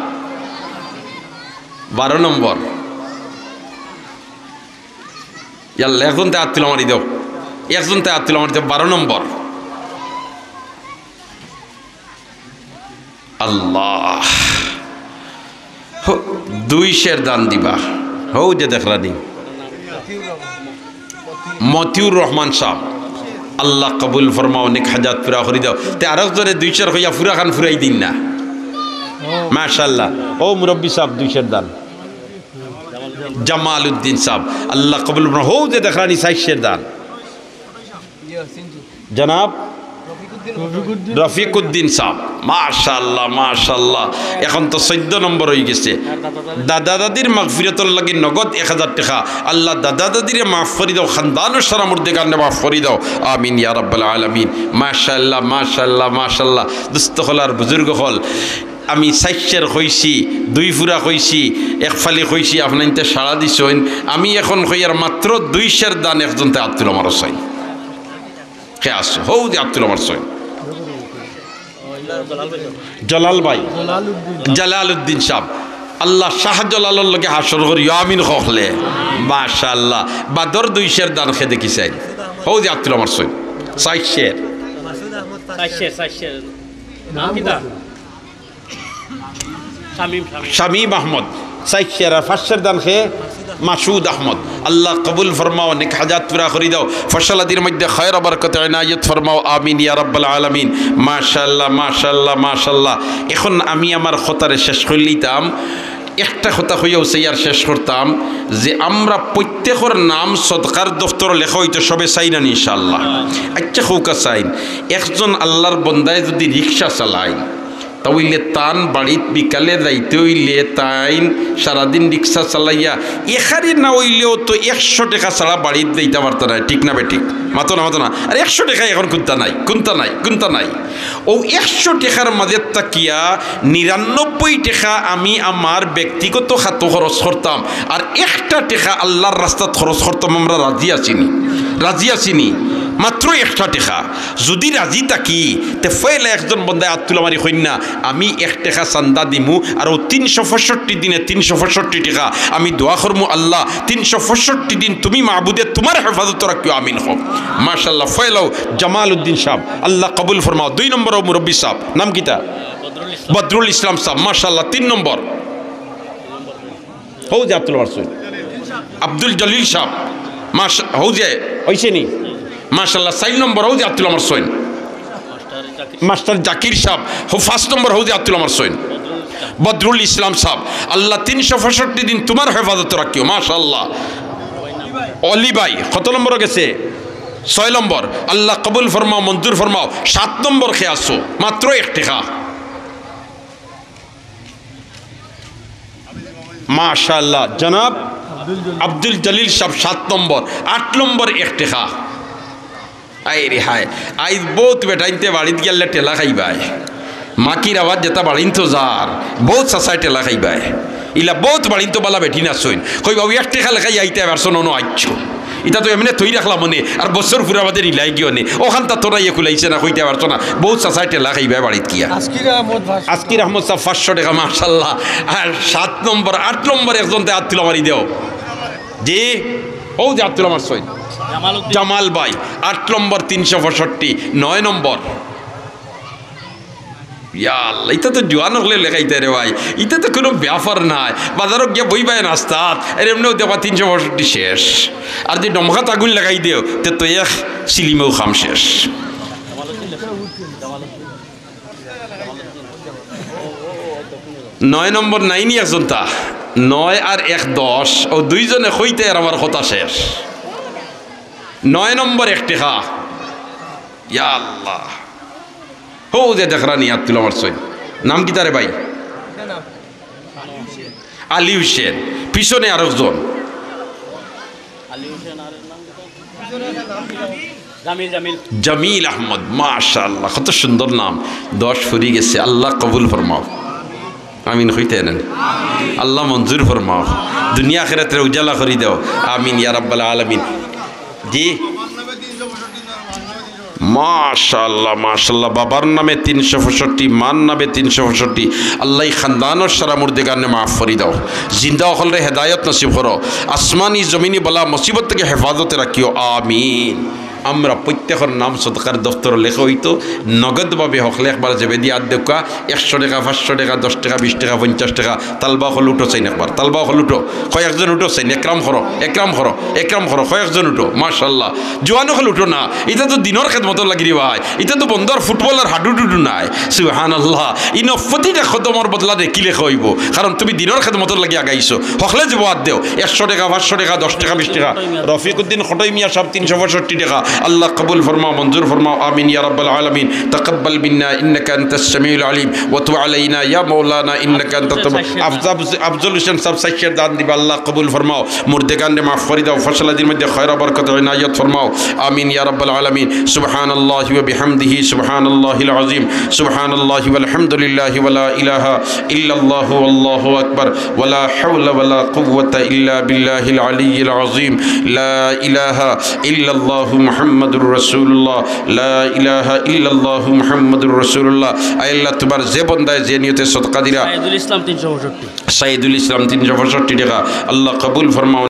বারো নম্বর। ইয়াল্লা, একজন তে আত তুলা মারি দেও, একজন তে আত তুলা মারি দেও, বারো নম্বর। আল্লাহ, হো, দুই শের দান দিবা। হউ যে দেখরানি, মতিউর রহমান সাহেব, আল্লাহ কবুল ফরমাও, নেক হাজাত পুরা করি দাও। তে আরক জনে দুই শের কইয়া পুরা খান ফুরাই দিন না। মাশাআল্লাহ। ও মুরব্বী সাহেব, দুই শের দান। জামাল উদ্দিন সাহেব, আল্লাহ কবুল ফরমাও। হউ যে দেখরানি, চাইর শের দান। জনাব রফিকুদ্দিন সাহেব, মাশাআল্লাহ, মাশাআল্লাহ। এখন তো চৈদ্দ নম্বর অই গেছে। দাদা দাদির মাগফিরাতর লাগি নগদ এক হাজার টেকা। আল্লাহ দাদা দাদিরে মাফ করি দাও, খানদানর সারা মুর্দেগানরে মাফ করি দাও। আমিন ইয়া রাব্বাল আলামিন। মাশাআল্লাহ, মাশাআল্লাহ, মাশাআল্লাহ। দোস্ত অকল আর বুজুর্গ অকল, আমি চাইর শের কইছি, দুই ফুরা কইছি, এক ফালি কইছি, আপনাইন্তে সাড়া দিছইন। আমি এখন কইয়ার মাত্র দুই শের দান একজন তে আত তুলা মারছইন। কে আছে? হউ যে আত তুলা মারছইন। জলাল ভাই। জালালউদ্দিন সাহেব। আল্লাহ শাহ জালালর লগে হাশর করিও, আমিন কও অকলে। মাশাআল্লাহ। বাদর দুই শের দান কে দেখি চাইন। হউ যে আত তুলা মারছইন। চাইর শের। চাইর শের, চাইর শের। নাম কিতা? শামীম, শামীম। শামীম আহমদ, চাইর শের। আর পাঁচ শের দান কে? মাসুদ আহমদ। আল্লাহ কবুল ফরমাও, নেক হাজাত পুরা করি দাও। ফসলাদির মধ্যে খয়র বরকত এনায়েত ফরমাও, আমিন ইয়া রাব্বাল আলামিন। মাশাআল্লাহ, মাশাআল্লাহ, মাশাআল্লাহ। এখন আমি আমার কথারে শেষ করিলিতাম। একটা কথা কইয়াউ চাইয়ার শেষ করতাম যে আমরা প্রত্যেকর নাম সদকার দফতর লেখা অইতো, সবে চাইন না নি ইনশাআল্লাহ? আচ্ছা, কউক্কা চাইন। একজন আল্লাহর বন্দায় যুদি রিক্সা চালাইন, তা অইলে তান বাড়িত বিকালে যাইতে অইলে তাইন সারাদিন রিক্সা চালাইয়া এখানে না অইলেও তো একশো টেকা ছাড়া বাড়িত যাইতা পারতা নায়, ঠিক না বেঠিক? মাতো না, মাতো না। আর একশো টেকা এখন কুন্তা নাই, কুন্তা নাই, কুন্তা নাই। অউ একশো টেকার মাঝে থাকিয়া নিরানব্বই টেকা আমি আমার ব্যক্তিগত খাতো খরচ করতাম, আর একটা টেকা আল্লার রাস্তাত খরচ করতাম। আমরা রাজি আছি নি? রাজি আছি নি? মাত্র একটা টেকা। যুদি রাজি থাকি, তে ফয়লা একজন বন্দায় আত তুলা মারি কইন না, "আমি এক টেকা চান্দা দিমু, আর অউ তিনশো পঁয়ষট্টি দিনে তিনশো পঁয়ষট্টি টেকা আমি দোয়া করমু, আল্লাহ, তিনশো পঁয়ষট্টি দিন তুমি মাবুদে তুমার হেফাজতো রাখিও, আমিন" কউক। মাশাআল্লাহ, ফয়লাউ জামাল উদ্দিন সাব, আল্লাহ কবুল ফরমাও। দুই নম্বর অউ মুরব্বি সাব, নাম কিতা? বদরুল ইসলাম সাব, মাশাআল্লাহ। তিন নম্বর, হউ যে আত তুলা মারছইন, আব্দুল জলিল সাব, মাশা-, হউ যে, অইছে নি? মাশাআল্লাহ, চাইর নম্বর, হউ যে আত তুলা মারছইন, মাস্টার জাকির সাব, হউ পাঁচ নম্বর, হউ যে আত তুলা মারছইন, বদরুল ইসলাম সাব, আল্লাহ তিনশো পঁয়ষট্টি দিন তুমার হেফাজতো রাখিও, মাশাআল্লাহ। অলি ভাই, কত নম্বরো গেছে? ছয় নম্বর, আল্লাহ কবুল ফরমাও, মঞ্জুর ফরমাও। সাত নম্বর কে আছো? মাত্র এক টেকা। মাশাআল্লাহ, জনাব আব্দুল জলিল সাব সাত নম্বর, আট নম্বর এক টেকা। আয় রে হায়, আইজ বউত বেটাইন্তে বাড়িত গেলে টেলা খাইবায়। মাকির আওয়াজ যেতা বাড়িন্তো যার, বউত চাচায় টেলা খাইবায়। ইলা বউত বাড়িন্তো বালা বেটিন আছইন। কইবা, "অউ এক টেকা লেখাই আইতে পারছো না, অনো আইছো।" ইতা তো এমনে থই রাখলাম মনে, আর বছর ফুরা বাদে রিলাই গিয়া অনে। অখান তা তোরা ইয়ে কুলাইছে না, কইতে পারছো না। বউত চাচায় টেলা খাইবায় বাড়িত গিয়া। আজকির আহমদ পাঁচশো। আজকির আহমদ সাব পাঁচশো টেকা, মাশাআল্লাহ। আর সাত নম্বর, আট নম্বর একজনতে আত তুলা মারি দেও। জি, হউ যে আত তুলা মারছইন। জামাল ভাই, আট নম্বর তিনশো পঁয়ষট্টি, নয় নম্বর। ইয়া আল্লাহ, ইতা তো জুয়ান অকলে লেখাইতা রে ভাই, ইতা তো কুনু ব্যাপার নায়। বাজারো গিয়া বইবায় নাস্তাত, এর এমনেউ দেখবা তিনশো পঁয়ষট্টি শেষ। আর যে ডমকাত আগুন লাগাই দেও, তে তো এক সিলিমেউ কাম শেষ। নয় নম্বর নাইনি একজনতা, নয় আর এক দশ, অউ দুইজনে কইতে আর আমার কথা শেষ। নয় নম্বর এক টেকা। ইয়া আল্লাহ। হউ যে দেখরা নি আত তুলা মারছইন। নাম কিতা রে ভাই? আলী হুসেন। পিছনে আরকজন। জামিল, জামিল। জামিল আহমদ, মাশাআল্লাহ, কত সুন্দর নাম। দশ ফুরি গেছে, আল্লাহ কবুল ফরমাও। আমিন কইতা নানি? আল্লাহ মঞ্জুর ফরমাও, দুনিয়া আখিরাতরে উজালা করি দেও। আমিন ইয়া রাব্বাল আলামিন। জি, মাশাআল্লাহ, মাশাআল্লাহ। বাবার নামে তিনশো পঁয়ষট্টি, মার নামে তিনশো পঁয়ষট্টি। আল্লাহ ই খানদানর সারা মুর্দেগানরে মাফ করি দেও, জিন্দা অকলরে হেদায়ত নসিব করো, আসমানি জমিনি বালা মুসিবত থাকি হেফাজতে রাখিও, আমিন। আমরা প্রত্যেকর নাম সদকার দফতরো লেখা অইতো, নগদভাবে হকলে একবার জেবেদি আত দেউক্কা, একশো টেকা, পাঁচশো টেকা, দশ টেকা, বিশ টেকা, পঞ্চাশ টেকা। তালবা অকল উঠো চাইন একবার, তালবা অকল উঠো, কয়েকজন উঠো চাইন, একরাম করো, একরাম করো, একরাম করো, কয়েকজন উঠো, মাশাআল্লাহ। জুয়ান অকল উঠো না, ইতা তো দিনর খেদমতর লাগি রে ভাই, ইতা তো বন্দর ফুটবলর হাডুডুডু নায়। সুবহানাল্লাহ। ইনো প্রতিটা কদমর বদলা নেকি লেখা অইবো, কারণ তুমি দিনর খেদমতর লাগি আগাইছো। হকলে জেবেদি আত দেও, একশো টেকা, পাঁচশো টেকা, দশ টেকা, বিশ টেকা। রফিকুদ্দিন খটই মিয়া সাব তিনশো পঁয়ষট্টি টেকা, আল্লাহ কবুল ফরমাও, মঞ্জুর ফরমাও, আমিন ইয়া রাব্বাল আলামিন। তাকাব্বাল মিন্না ইন্নাকা আনতাস সামিউল আলিম ওয়া তুব আলাইনা ইয়া মাওলানা ইন্নাকা আনতাত তাওয়াব। আফজা-, আফজল হোসেন সাব চাইরশো দান দিবা, আল্লাহ কবুল ফরমাও। মুর্দেগানরে মাফ করি দেও, ফসলাদির মধ্যে খয়র বরকত ইনায়ত ফরমাও। আমিন ইয়া রাব্বাল আলামিন। সুবহানাল্লাহি ওয়া বিহামদিহি, সুবহানাল্লাহিল আযীম, সুবহানাল্লাহি ওয়াল হামদুলিল্লাহি ওয়া লা ইলাহা ইল্লাল্লাহু ওয়াল্লাহু আকবার, ওয়া লা হাওলা ওয়া লা কুওয়াতা ইল্লা বিল্লাহিল আলিয়্যিল আযীম, লা ইলাহা ইল্লাল্লাহু মুহাম্মাদুর রাসূলুল্লাহ, লা ইলাহা ইল্লাল্লাহু মুহাম্মাদুর রাসূলুল্লাহ। আয় আল্লাহ, তুমার যে বন্দায় যে নিয়তে সদকা দিরা, সাইদুল ইসলাম তিনশো পঁয়ষট্টি। সাইদুল ইসলাম তিনশো পঁয়ষট্টি টেকা, আল্লাহ কবুল ফরমাও।